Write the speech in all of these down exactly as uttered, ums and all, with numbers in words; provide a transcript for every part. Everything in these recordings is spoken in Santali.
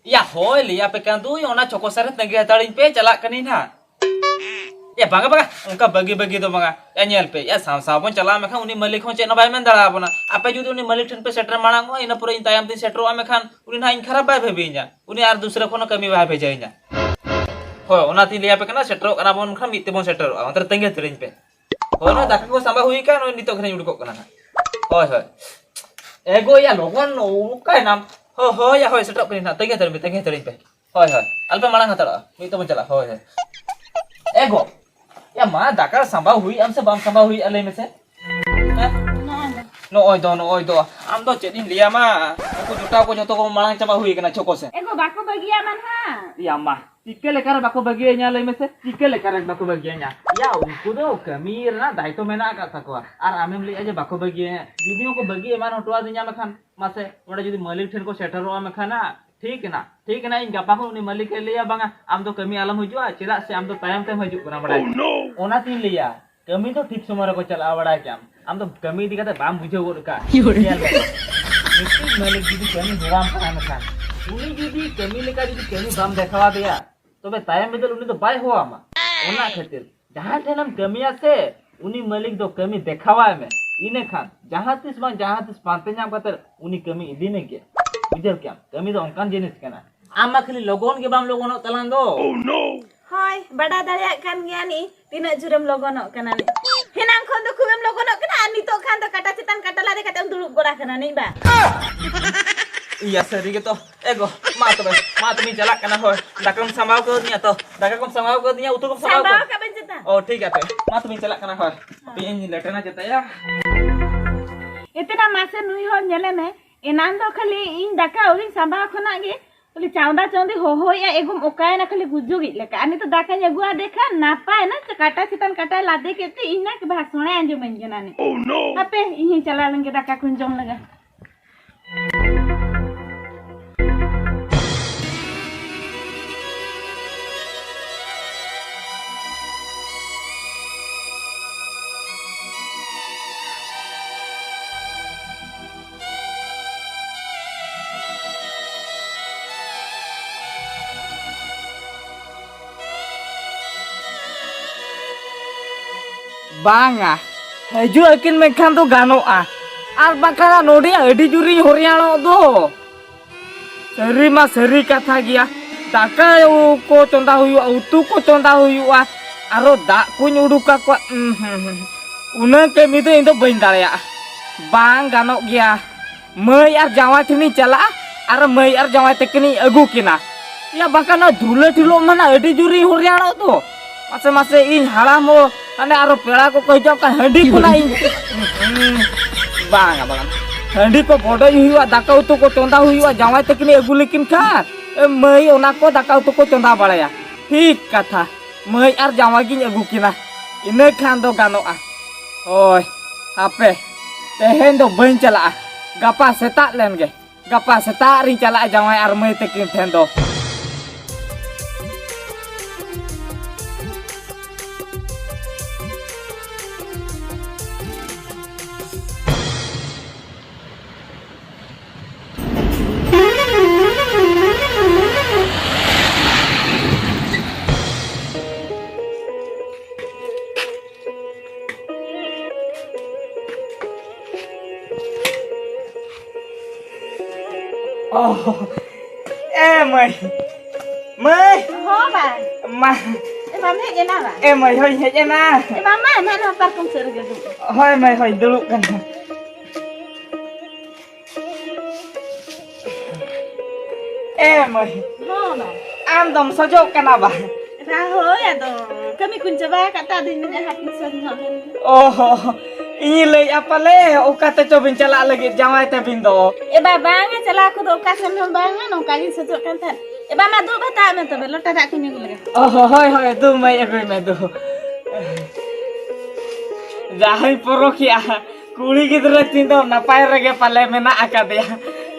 ᱭᱟ ᱦᱳᱭ, ᱞᱟᱹᱭ ᱟᱯᱮ ᱠᱟᱱ ᱫᱩᱧ, ᱚᱱᱟ ᱪᱷᱚᱠᱚ ᱥᱮᱫ ᱨᱮ ᱛᱟᱺᱜᱤ ᱦᱟᱛᱟᱲᱤᱧ ᱯᱮ, ᱪᱟᱞᱟᱜ ᱠᱟᱹᱱᱟᱹᱧ ᱱᱟᱦᱟᱜ᱾ ᱭᱟ ᱵᱟᱝᱟ, ᱵᱟᱝᱟ, ᱚᱱᱠᱟ ᱵᱟᱹᱜᱤ ᱵᱟᱹᱜᱤ ᱫᱚ ᱵᱟᱝᱟ᱾ ᱭᱟ ᱧᱮᱞ ᱯᱮ, ᱭᱟ ᱥᱟᱶ ᱥᱟᱶ ᱵᱚᱱ ᱪᱟᱞᱟᱜᱼᱟ, ᱢᱮᱱᱠᱷᱟᱱ ᱩᱱᱤ ᱢᱟᱹᱞᱤᱠ ᱦᱚᱸ ᱪᱮᱫ ᱦᱚᱸ ᱵᱟᱭ ᱢᱮᱱ ᱫᱟᱲᱮ ᱟᱵᱚᱱᱟ᱾ ᱟᱯᱮ ᱡᱩᱫᱤ ᱩᱱᱤ ᱢᱟᱹᱞᱤᱠ ᱴᱷᱮᱱ ᱯᱮ ᱥᱮᱴᱮᱨ ᱢᱟᱲᱟᱝᱚᱜᱼᱟ, ᱤᱱᱟᱹ ᱯᱚᱨᱮ ᱤᱧ ᱛᱟᱭᱚᱢ ᱛᱤᱧ ᱥᱮᱴᱮᱨᱚᱜᱼᱟ, ᱢᱮᱱᱠᱷᱟᱱ ᱩᱱᱤ ᱱᱟᱦᱟᱜ ᱤᱧ ᱠᱷᱟᱨᱟᱯ ᱵᱟᱭ ᱵᱷᱟᱹᱵᱤᱭᱟᱹᱧᱟ, ᱩᱱᱤ ᱟᱨ ᱫᱩᱥᱨᱟᱹ ᱠᱷᱚᱱ ᱦᱚᱸ ᱠᱟᱹᱢᱤ ᱵᱟᱭ ᱵᱷᱮᱡᱟᱭᱤᱧᱟ᱾ ᱦᱳᱭ, ᱚᱱᱟᱛᱤᱧ ᱞᱟᱹᱭ ᱟᱯᱮ ᱠᱟᱱᱟ, ᱥᱮᱴᱮᱨᱚᱜ ᱠᱟᱱᱟ ᱵᱚᱱ, ᱢᱮᱱᱠᱷᱟᱱ ᱢᱤᱫ ᱛᱮᱵᱚᱱ ᱥᱮᱴᱮᱨᱚᱜᱼᱟ, ᱚᱱᱛᱮ ᱨᱮ ᱛᱟᱺᱜᱤ ᱦᱟᱛᱟᱹᱲᱤᱧ ᱯᱮ᱾ ᱦᱳᱭ, ᱱᱚᱜᱼᱚᱭ ᱫᱟᱠᱟ ᱠᱚ ᱥᱟᱸᱵᱟ ᱦᱩᱭ ᱟᱠᱟᱱ, ᱱᱚᱜᱼᱚᱭ ᱱᱤᱛᱚᱜ ᱜᱮ ᱱᱟᱦᱟᱜ ᱤᱧ ᱩᱰᱩᱠᱚᱜ ᱠᱟᱱᱟ ᱱᱟᱦᱟᱜ᱾ ᱦᱳᱭ, ᱦᱳᱭ᱾ ᱮ ᱜᱳ, ᱭᱟ ᱞᱚᱜᱚᱱ, ᱚᱠᱟᱭᱮᱱᱟᱢ? ᱦᱳᱭ, ᱦᱳᱭ, ᱭᱟ, ᱦᱳᱭ, ᱥᱮᱴᱮᱨᱚᱜ ᱠᱟᱹᱱᱟᱹᱧ ᱱᱟᱦᱟᱜ, ᱛᱟᱺᱜᱤ ᱦᱟᱛᱟᱹᱲᱤᱧ ᱯᱮ, ᱛᱟᱺᱜᱤ ᱦᱟᱛᱟᱹᱲᱤᱧ ᱯᱮ᱾ ᱦᱳᱭ, ᱦᱳᱭ, ᱟᱞᱚᱯᱮ ᱢᱟᱲᱟᱝ ᱦᱟᱛᱟᱲᱚᱜᱼᱟ, ᱢᱤᱫ ᱛᱮᱵᱚᱱ ᱪᱟᱞᱟᱜᱼᱟ᱾ ᱦᱳᱭ, ᱦᱳᱭ᱾ ᱮ ᱜᱳ, ᱭᱟ ᱢᱟ, ᱫᱟᱠᱟ ᱥᱟᱸᱵᱟᱣ ᱦᱩᱭ ᱟᱢ ᱥᱮ ᱵᱟᱢ ᱥᱟᱸᱵᱟᱣ ᱦᱩᱭ ᱟᱞᱮ ᱢᱮᱥᱮ? ᱦᱮᱸ? ᱱᱚᱜᱼᱚᱭ ᱫᱚ, ᱱᱚᱜᱼᱚᱭ ᱫᱚ, ᱟᱢ ᱫᱚ ᱪᱮᱫ ᱤᱧ ᱞᱟᱹᱭᱟᱢᱟ, ᱩᱱᱠᱩ ᱡᱚᱴᱟᱣ ᱠᱚ ᱡᱚᱛᱚ ᱠᱚ ᱢᱟᱲᱟᱝ ᱪᱟᱵᱟ ᱦᱩᱭ ᱟᱠᱟᱱᱟ ᱪᱷᱚᱠᱚ ᱥᱮᱫ᱾ ᱮ ᱜᱳ, ᱵᱟᱠᱚ ᱵᱟᱹᱜᱤᱭᱟᱢᱟ ᱱᱟᱦᱟᱜ᱾ ᱭᱟ ᱢᱟ, ᱪᱤᱠᱟᱹ ᱞᱮᱠᱟᱨᱮ ᱵᱟᱠᱚ ᱵᱟᱹᱜᱤᱭᱟᱹᱧᱟ ᱞᱟᱹᱭ ᱢᱮᱥᱮ? ᱪᱤᱠᱟᱹ ᱞᱮᱠᱟᱨᱮ ᱵᱟᱠᱚ ᱵᱟᱹᱜᱤᱭᱟᱹᱧᱟ? ᱭᱟ, ᱩᱱᱠᱩ ᱫᱚ ᱠᱟᱹᱢᱤ ᱨᱮᱱᱟᱜ ᱫᱟᱭᱤᱛᱛᱚ ᱢᱮᱱᱟᱜ ᱟᱠᱟᱫ ᱛᱟᱠᱚᱣᱟ᱾ ᱟᱨ ᱟᱢᱮᱢ ᱞᱟᱹᱭᱮᱫᱼᱟ ᱡᱮ ᱵᱟᱠᱚ ᱵᱟᱹᱜᱤᱭᱟᱹᱧᱟ᱾ ᱡᱩᱫᱤ ᱦᱚᱸᱠᱚ ᱵᱟᱹᱜᱤ ᱮᱢᱟᱱ ᱦᱚᱴᱚ ᱟᱹᱫᱤᱧᱟ, ᱢᱮᱱᱠᱷᱟᱱ ᱢᱟᱥᱮ, ᱚᱸᱰᱮ ᱡᱩᱫᱤ ᱢᱟᱹᱞᱤᱠ ᱴᱷᱮᱱ ᱠᱚ ᱥᱮᱴᱮᱨᱚᱜᱼᱟ, ᱢᱮᱱᱠᱷᱟᱱ ᱦᱟᱸᱜ ᱴᱷᱤᱠ ᱮᱱᱟ, ᱴᱷᱤᱠ ᱮᱱᱟ, ᱤᱧ ᱜᱟᱯᱟ ᱠᱷᱚᱱ ᱩᱱᱤ ᱢᱟᱹᱞᱤᱠ ᱮ ᱞᱟᱹᱭᱟ, "ᱵᱟᱝᱟ, ᱟᱢ ᱫᱚ ᱠᱟᱹᱢᱤ ᱟᱞᱚᱢ ᱦᱤᱡᱩᱜᱼᱟ, ᱪᱮᱫᱟᱜ ᱥᱮ ᱟᱢ ᱫᱚ ᱛᱟᱭᱚᱢ ᱛᱮᱢ ᱦᱤᱡᱩᱜ ᱠᱟᱱᱟ", ᱵᱟᱲᱟᱭ ᱠᱮᱫᱟ? ᱚᱱᱟᱛᱤᱧ ᱞᱟᱹᱭᱟ, ᱠᱟᱹᱢᱤ ᱫᱚ ᱴᱷᱤᱠ ᱥᱚᱢᱚᱭ ᱨᱮᱠᱚ ᱪᱟᱞᱟᱜᱼᱟ, ᱵᱟᱲᱟᱭ ᱠᱮᱫᱟᱢ? ᱟᱢ ᱫᱚ ᱠᱟᱹᱢᱤ ᱤᱫᱤ ᱠᱟᱛᱮ ᱵᱟᱢ ᱵᱩᱡᱷᱟᱹᱣ ᱜᱚᱫ ᱠᱟᱜᱼᱟ᱾ ᱧᱮᱞ ᱢᱮ, ᱢᱤᱫᱴᱤᱡ ᱢᱟᱹᱞᱤᱠ ᱡᱩᱫᱤ ᱠᱟᱹᱢᱤ ᱦᱚᱦᱚᱣᱟᱢ ᱠᱟᱱᱟ, ᱢᱮᱱᱠᱷᱟᱱ ᱩᱱᱤ ᱡᱩᱫᱤ ᱠᱟᱹᱢᱤ ᱞᱮᱠᱟ ᱡᱩᱫᱤ ᱠᱟᱹᱢᱤ ᱵᱟᱢ ᱫᱮᱠᱷᱟᱣ ᱟᱫᱮᱭᱟ, ᱛᱚᱵᱮ ᱛᱟᱭᱚᱢ ᱵᱤᱫᱟᱹᱞ ᱩᱱᱤ ᱫᱚ ᱵᱟᱭ ᱦᱚᱦᱚᱣᱟᱢᱟ᱾ ᱚᱱᱟ ᱠᱷᱟᱹᱛᱤᱨ ᱡᱟᱦᱟᱸᱭ ᱴᱷᱮᱱᱮᱢ ᱠᱟᱹᱢᱤᱭᱟ ᱥᱮ, ᱩᱱᱤ ᱢᱟᱹᱞᱤᱠ ᱫᱚ ᱠᱟᱹᱢᱤ ᱫᱮᱠᱷᱟᱣᱟᱭ ᱢᱮ᱾ ᱤᱱᱟᱹᱠᱷᱟᱱ ᱡᱟᱦᱟᱸ ᱛᱤᱥ ᱵᱟᱝ ᱡᱟᱦᱟᱸ ᱛᱤᱥ ᱯᱟᱱᱛᱮ ᱧᱟᱢ ᱠᱟᱛᱮ ᱩᱱᱤ ᱠᱟᱹᱢᱤ ᱤᱫᱤ ᱢᱮᱜᱮ᱾ ᱵᱩᱡᱷᱟᱹᱣ ᱠᱮᱜᱼᱟᱢ? ᱠᱟᱹᱢᱤ ᱫᱚ ᱚᱱᱠᱟᱱ ᱡᱤᱱᱤᱥ ᱠᱟᱱᱟ᱾ ᱟᱢ ᱢᱟ ᱠᱷᱟᱹᱞᱤ ᱞᱚᱜᱚᱱ ᱜᱮ ᱵᱟᱢ ᱞᱚᱜᱚᱱᱚᱜ ᱛᱟᱞᱟᱝ ᱫᱚ᱾ ᱦᱳᱭ, ᱵᱟᱰᱟᱭ ᱫᱟᱲᱮᱭᱟᱜ ᱠᱟᱱ ᱜᱮᱭᱟ ᱱᱤ ᱛᱤᱱᱟᱹᱜ ᱡᱳᱨᱮᱢ ᱞᱚᱜᱚᱱᱚᱜ ᱠᱟᱱᱟ ᱱᱤ᱾ ᱦᱮᱱᱟᱝ ᱠᱷᱚᱱ ᱫᱚ ᱠᱷᱩᱵᱮᱢ ᱞᱚᱜᱚᱱᱚᱜ ᱠᱟᱱᱟ ᱟᱨ ᱱᱤᱛᱚᱜ ᱠᱷᱟᱱ ᱫᱚ ᱠᱟᱴᱟ ᱪᱮᱛᱟᱱ ᱠᱟᱴᱟ ᱞᱟᱫᱮ ᱠᱟᱛᱮᱢ ᱫᱩᱲᱩᱵ ᱜᱚᱲᱟ ᱠᱟᱱᱟ ᱱᱤ ᱵᱟ᱾ ᱤᱭᱟ, ᱥᱟᱹᱨᱤ ᱜᱮᱛᱚ᱾ ᱮ ᱜᱚ, ᱢᱟ ᱛᱚᱵᱮ, ᱢᱟ ᱛᱚᱵᱮᱧ ᱪᱟᱞᱟᱜ ᱠᱟᱱᱟ᱾ ᱦᱳᱭ, ᱫᱟᱠᱟᱢ ᱥᱟᱢᱵᱟᱣ ᱠᱟᱹᱣᱫᱤᱧᱟ ᱛᱚ? ᱫᱟᱠᱟ ᱠᱚᱢ ᱥᱟᱢᱵᱟᱣ ᱠᱟᱹᱣᱫᱤᱧᱟ, ᱩᱛᱩ ᱠᱚᱢ ᱥᱟᱢᱵᱟᱣ ᱥᱟᱢᱵᱟᱣ ᱠᱟᱹᱣᱫᱤᱧᱟ? ᱟᱠᱟᱫ ᱵᱮᱱ ᱪᱮᱛᱟ? ᱚ, ᱴᱷᱤᱠ ᱜᱮᱭᱟ ᱛᱚᱵᱮ᱾ ᱢᱟ ᱛᱚᱵᱮᱧ ᱪᱟᱞᱟᱜ ᱠᱟᱱᱟ᱾ ᱦᱳᱭ, ᱦᱟᱯᱮ ᱤᱧ ᱞᱮᱴᱮᱱᱟ ᱪᱮᱛᱟᱭᱟ᱾ ᱮᱛᱮᱱᱟ ᱢᱟᱥᱮ ᱱᱩᱭ ᱦᱚᱲ ᱧᱮᱞᱮ ᱢᱮ, ᱮᱱᱟᱱ ᱫᱚ ᱠᱷᱟᱹᱞᱤ ᱤᱧ ᱫᱟᱠᱟ ᱟᱹᱣᱨᱤᱧ ᱥᱟᱢᱵᱟᱣ ᱠᱷᱚᱱᱟᱜ ᱜᱮ ᱠᱷᱟᱹᱞᱤ ᱪᱟᱣᱫᱟ ᱪᱟᱣᱫᱤ ᱦᱚᱦᱚᱭᱮᱜᱼᱟ, ᱮᱜᱚᱢ ᱚᱠᱟᱭᱮᱱᱟ ᱠᱷᱟᱹᱞᱤ ᱜᱩᱡᱩᱜᱤᱡ ᱞᱮᱠᱟ᱾ ᱟᱨ ᱱᱤᱛᱚᱜ ᱫᱟᱠᱟᱧ ᱟᱹᱜᱩᱣᱟᱫᱮ ᱠᱷᱟᱱ ᱱᱟᱯᱟᱭᱮᱱᱟ, ᱪᱮ ᱠᱟᱴᱟ ᱪᱮᱛᱟᱱ ᱠᱟᱴᱟᱭ ᱞᱟᱫᱮ ᱠᱮᱫ ᱛᱮ ᱤᱧ ᱱᱟ ᱵᱷᱟᱥᱚᱬᱮ ᱟᱸᱡᱚᱢᱟᱹᱧ ᱠᱟᱱᱟ ᱱᱤᱛ᱾ ᱦᱟᱯᱮ ᱤᱧ ᱦᱚᱸᱧ ᱪᱟᱞᱟᱣ ᱞᱮᱱ ᱜᱮ ᱫᱟᱠᱟ ᱠᱚᱧ ᱡᱚᱢ ᱞᱮᱜᱮ᱾ ᱵᱟᱝᱟ, ᱦᱤᱡᱩᱜ ᱟᱹᱠᱤᱱ ᱢᱮᱱᱠᱷᱟᱱ ᱫᱚ ᱜᱟᱱᱚᱜᱼᱟ, ᱟᱨ ᱵᱟᱝᱠᱷᱟᱱ ᱱᱚᱰᱮ ᱟᱹᱰᱤ ᱡᱳᱨᱤᱧ ᱦᱚᱨᱭᱟᱲᱚᱜ ᱫᱚ᱾ ᱥᱟᱹᱨᱤ ᱢᱟ ᱥᱟᱹᱨᱤ ᱠᱟᱛᱷᱟ ᱜᱮᱭᱟ, ᱫᱟᱠᱟ ᱠᱚ ᱪᱚᱸᱫᱟ ᱦᱩᱭᱩᱜᱼᱟ, ᱩᱛᱩ ᱠᱚ ᱪᱚᱸᱫᱟ ᱦᱩᱭᱩᱜᱼᱟ, ᱟᱨᱚ ᱫᱟᱜ ᱠᱚᱧ ᱩᱰᱩᱠ ᱟᱠᱚᱣᱟ᱾ ᱩᱸ, ᱦᱩᱸ, ᱦᱩᱸ᱾ ᱩᱱᱟᱹᱜ ᱠᱟᱹᱢᱤ ᱫᱚ ᱤᱧ ᱫᱚ ᱵᱟᱹᱧ ᱫᱟᱲᱮᱭᱟᱜᱼᱟ, ᱵᱟᱝ ᱜᱟᱱᱚᱜ ᱜᱮᱭᱟ᱾ ᱢᱟᱹᱭ ᱟᱨ ᱡᱟᱶᱟᱭ ᱴᱷᱮᱱᱤᱧ ᱪᱟᱞᱟᱜᱼᱟ ᱟᱨ ᱢᱟᱹᱭ ᱟᱨ ᱡᱟᱶᱟᱭ ᱛᱟᱹᱠᱤᱱᱤᱧ ᱟᱹᱜᱩ ᱠᱤᱱᱟ᱾ ᱭᱟ, ᱵᱟᱠᱷᱟᱱ ᱱᱚᱣᱟ ᱫᱷᱩᱞᱟᱹ ᱴᱷᱤᱞᱚᱜ ᱢᱟ ᱱᱟᱜ ᱟᱹᱰᱤ ᱡᱳᱨᱤᱧ ᱦᱚᱨᱭᱟᱲᱚᱜ ᱫᱚ᱾ ᱢᱟᱥᱮ, ᱢᱟᱥᱮ, ᱤᱧ ᱦᱟᱲᱟᱢ ᱦᱚᱸ ᱦᱟᱱᱮ ᱟᱨᱚ ᱯᱮᱲᱟ ᱠᱚᱠᱚ ᱦᱤᱡᱩᱜ ᱠᱟᱱ, ᱦᱟᱺᱰᱤ ᱠᱷᱚᱱᱟᱜ ᱤᱧ ᱵᱟᱝᱟ, ᱵᱟᱝᱟ᱾ ᱦᱟᱺᱰᱤ ᱠᱚ ᱵᱚᱰᱚᱡ ᱦᱩᱭᱩᱜᱼᱟ, ᱫᱟᱠᱟ ᱩᱛᱩ ᱠᱚ ᱪᱚᱸᱫᱟ ᱦᱩᱭᱩᱜᱼᱟ, ᱡᱟᱶᱟᱭ ᱛᱟᱹᱠᱤᱱᱤᱧ ᱟᱹᱜᱩ ᱞᱮᱠᱤᱱ ᱠᱷᱟᱱ᱾ ᱮ, ᱢᱟᱹᱭ ᱚᱱᱟ ᱠᱚ ᱫᱟᱠᱟ ᱩᱛᱩ ᱠᱚ ᱪᱚᱸᱫᱟ ᱵᱟᱲᱟᱭᱟ᱾ ᱴᱷᱤᱠ ᱠᱟᱛᱷᱟ, ᱢᱟᱹᱭ ᱟᱨ ᱡᱟᱶᱟᱭ ᱜᱤᱧ ᱟᱹᱜᱩ ᱠᱤᱱᱟ, ᱤᱱᱟᱹ ᱠᱷᱟᱱ ᱫᱚ ᱜᱟᱱᱚᱜᱼᱟ᱾ ᱦᱳᱭ, ᱦᱟᱯᱮ, ᱛᱮᱦᱮᱧ ᱫᱚ ᱵᱟᱹᱧ ᱪᱟᱞᱟᱜᱼᱟ, ᱜᱟᱯᱟ ᱥᱮᱛᱟᱜ ᱞᱮᱱ ᱜᱮ᱾ ᱜᱟᱯᱟ ᱥᱮᱛᱟᱜ ᱨᱤᱧ ᱪᱟᱞᱟᱜᱼᱟ ᱡᱟᱶᱟᱭ ᱟᱨ ᱢᱟᱹᱭ ᱛᱟᱹᱠᱤᱱ ᱴᱷᱮᱱ ᱫᱚ᱾ ᱚ, ᱮ ᱢᱟᱹᱭ, ᱢᱟᱹᱭ᱾ ᱦᱚᱸ ᱵᱟ᱾ ᱢᱟ᱾ ᱮ ᱵᱟᱢ ᱦᱮᱡ ᱮᱱᱟ ᱵᱟ? ᱮ ᱢᱟᱹᱭ, ᱦᱳᱭ ᱦᱮᱡ ᱮᱱᱟ᱾ ᱮ ᱵᱟ, ᱢᱟ, ᱱᱚᱣᱟ ᱯᱟᱨᱠᱚᱢ ᱥᱮᱫ ᱨᱮᱜᱮ ᱫᱩᱲᱩᱵ᱾ ᱦᱳᱭ ᱢᱟᱹᱭ, ᱦᱳᱭ, ᱫᱩᱲᱩᱵ ᱠᱟᱱᱟ᱾ ᱮ ᱢᱟᱹᱭ, ᱦᱚᱸ ᱵᱟ᱾ ᱟᱢ ᱫᱚᱢ ᱥᱚᱡᱚᱜ ᱠᱟᱱᱟ ᱵᱟ? ᱮ ᱵᱟ, ᱦᱳᱭ, ᱟᱫᱚ ᱠᱟᱹᱢᱤ ᱠᱚᱧ ᱪᱟᱵᱟ ᱟᱠᱟᱫ ᱛᱮ ᱟᱫᱚᱧ ᱢᱮᱱᱮᱫᱼᱟ ᱦᱟᱯᱮᱧ ᱥᱚᱡᱽ ᱧᱚᱜ ᱞᱮᱱ ᱜᱮ᱾ ᱚ ᱦᱚ, ᱤᱧᱤᱧ ᱞᱟᱹᱭᱮᱫᱼᱟ ᱯᱟᱞᱮ ᱚᱠᱟ ᱛᱮᱪᱚ ᱵᱤᱱ ᱪᱟᱞᱟᱜ ᱞᱟᱹᱜᱤᱫ ᱡᱟᱶᱟᱭ ᱛᱟᱹᱵᱤᱱ ᱫᱚ᱾ ᱮ ᱵᱟ, ᱵᱟᱝᱟ, ᱪᱟᱞᱟᱣ ᱠᱚᱫᱚ ᱚᱠᱟ ᱥᱮᱱ ᱦᱚᱸ ᱵᱟᱝᱟ, ᱱᱚᱝᱠᱟ ᱜᱤᱧ ᱥᱚᱡᱚᱜ ᱠᱟᱱ ᱛᱟᱦᱮᱸᱫ᱾ ᱮ ᱵᱟ, ᱢᱟ ᱫᱩᱲᱩᱵ ᱦᱟᱛᱟᱲ ᱢᱮ ᱛᱚᱵᱮ, ᱞᱚᱴᱟ ᱫᱟᱜ ᱠᱚᱧ ᱟᱹᱜᱩ ᱞᱮᱜᱮ᱾ ᱚ ᱦᱚ, ᱦᱳᱭ, ᱦᱳᱭ, ᱫᱩ ᱢᱟᱹᱭ, ᱟᱹᱜᱩᱭ ᱢᱮ, ᱫᱩ᱾ ᱡᱟᱦᱟᱸᱭ ᱯᱚᱨᱚᱠᱷᱤᱭᱟ, ᱠᱩᱲᱤ ᱜᱤᱫᱽᱨᱟᱹ ᱛᱤᱧ ᱫᱚ ᱱᱟᱯᱟᱭ ᱨᱮᱜᱮ ᱯᱟᱞᱮ ᱢᱮᱱᱟᱜ ᱟᱠᱟᱫᱮᱭᱟ᱾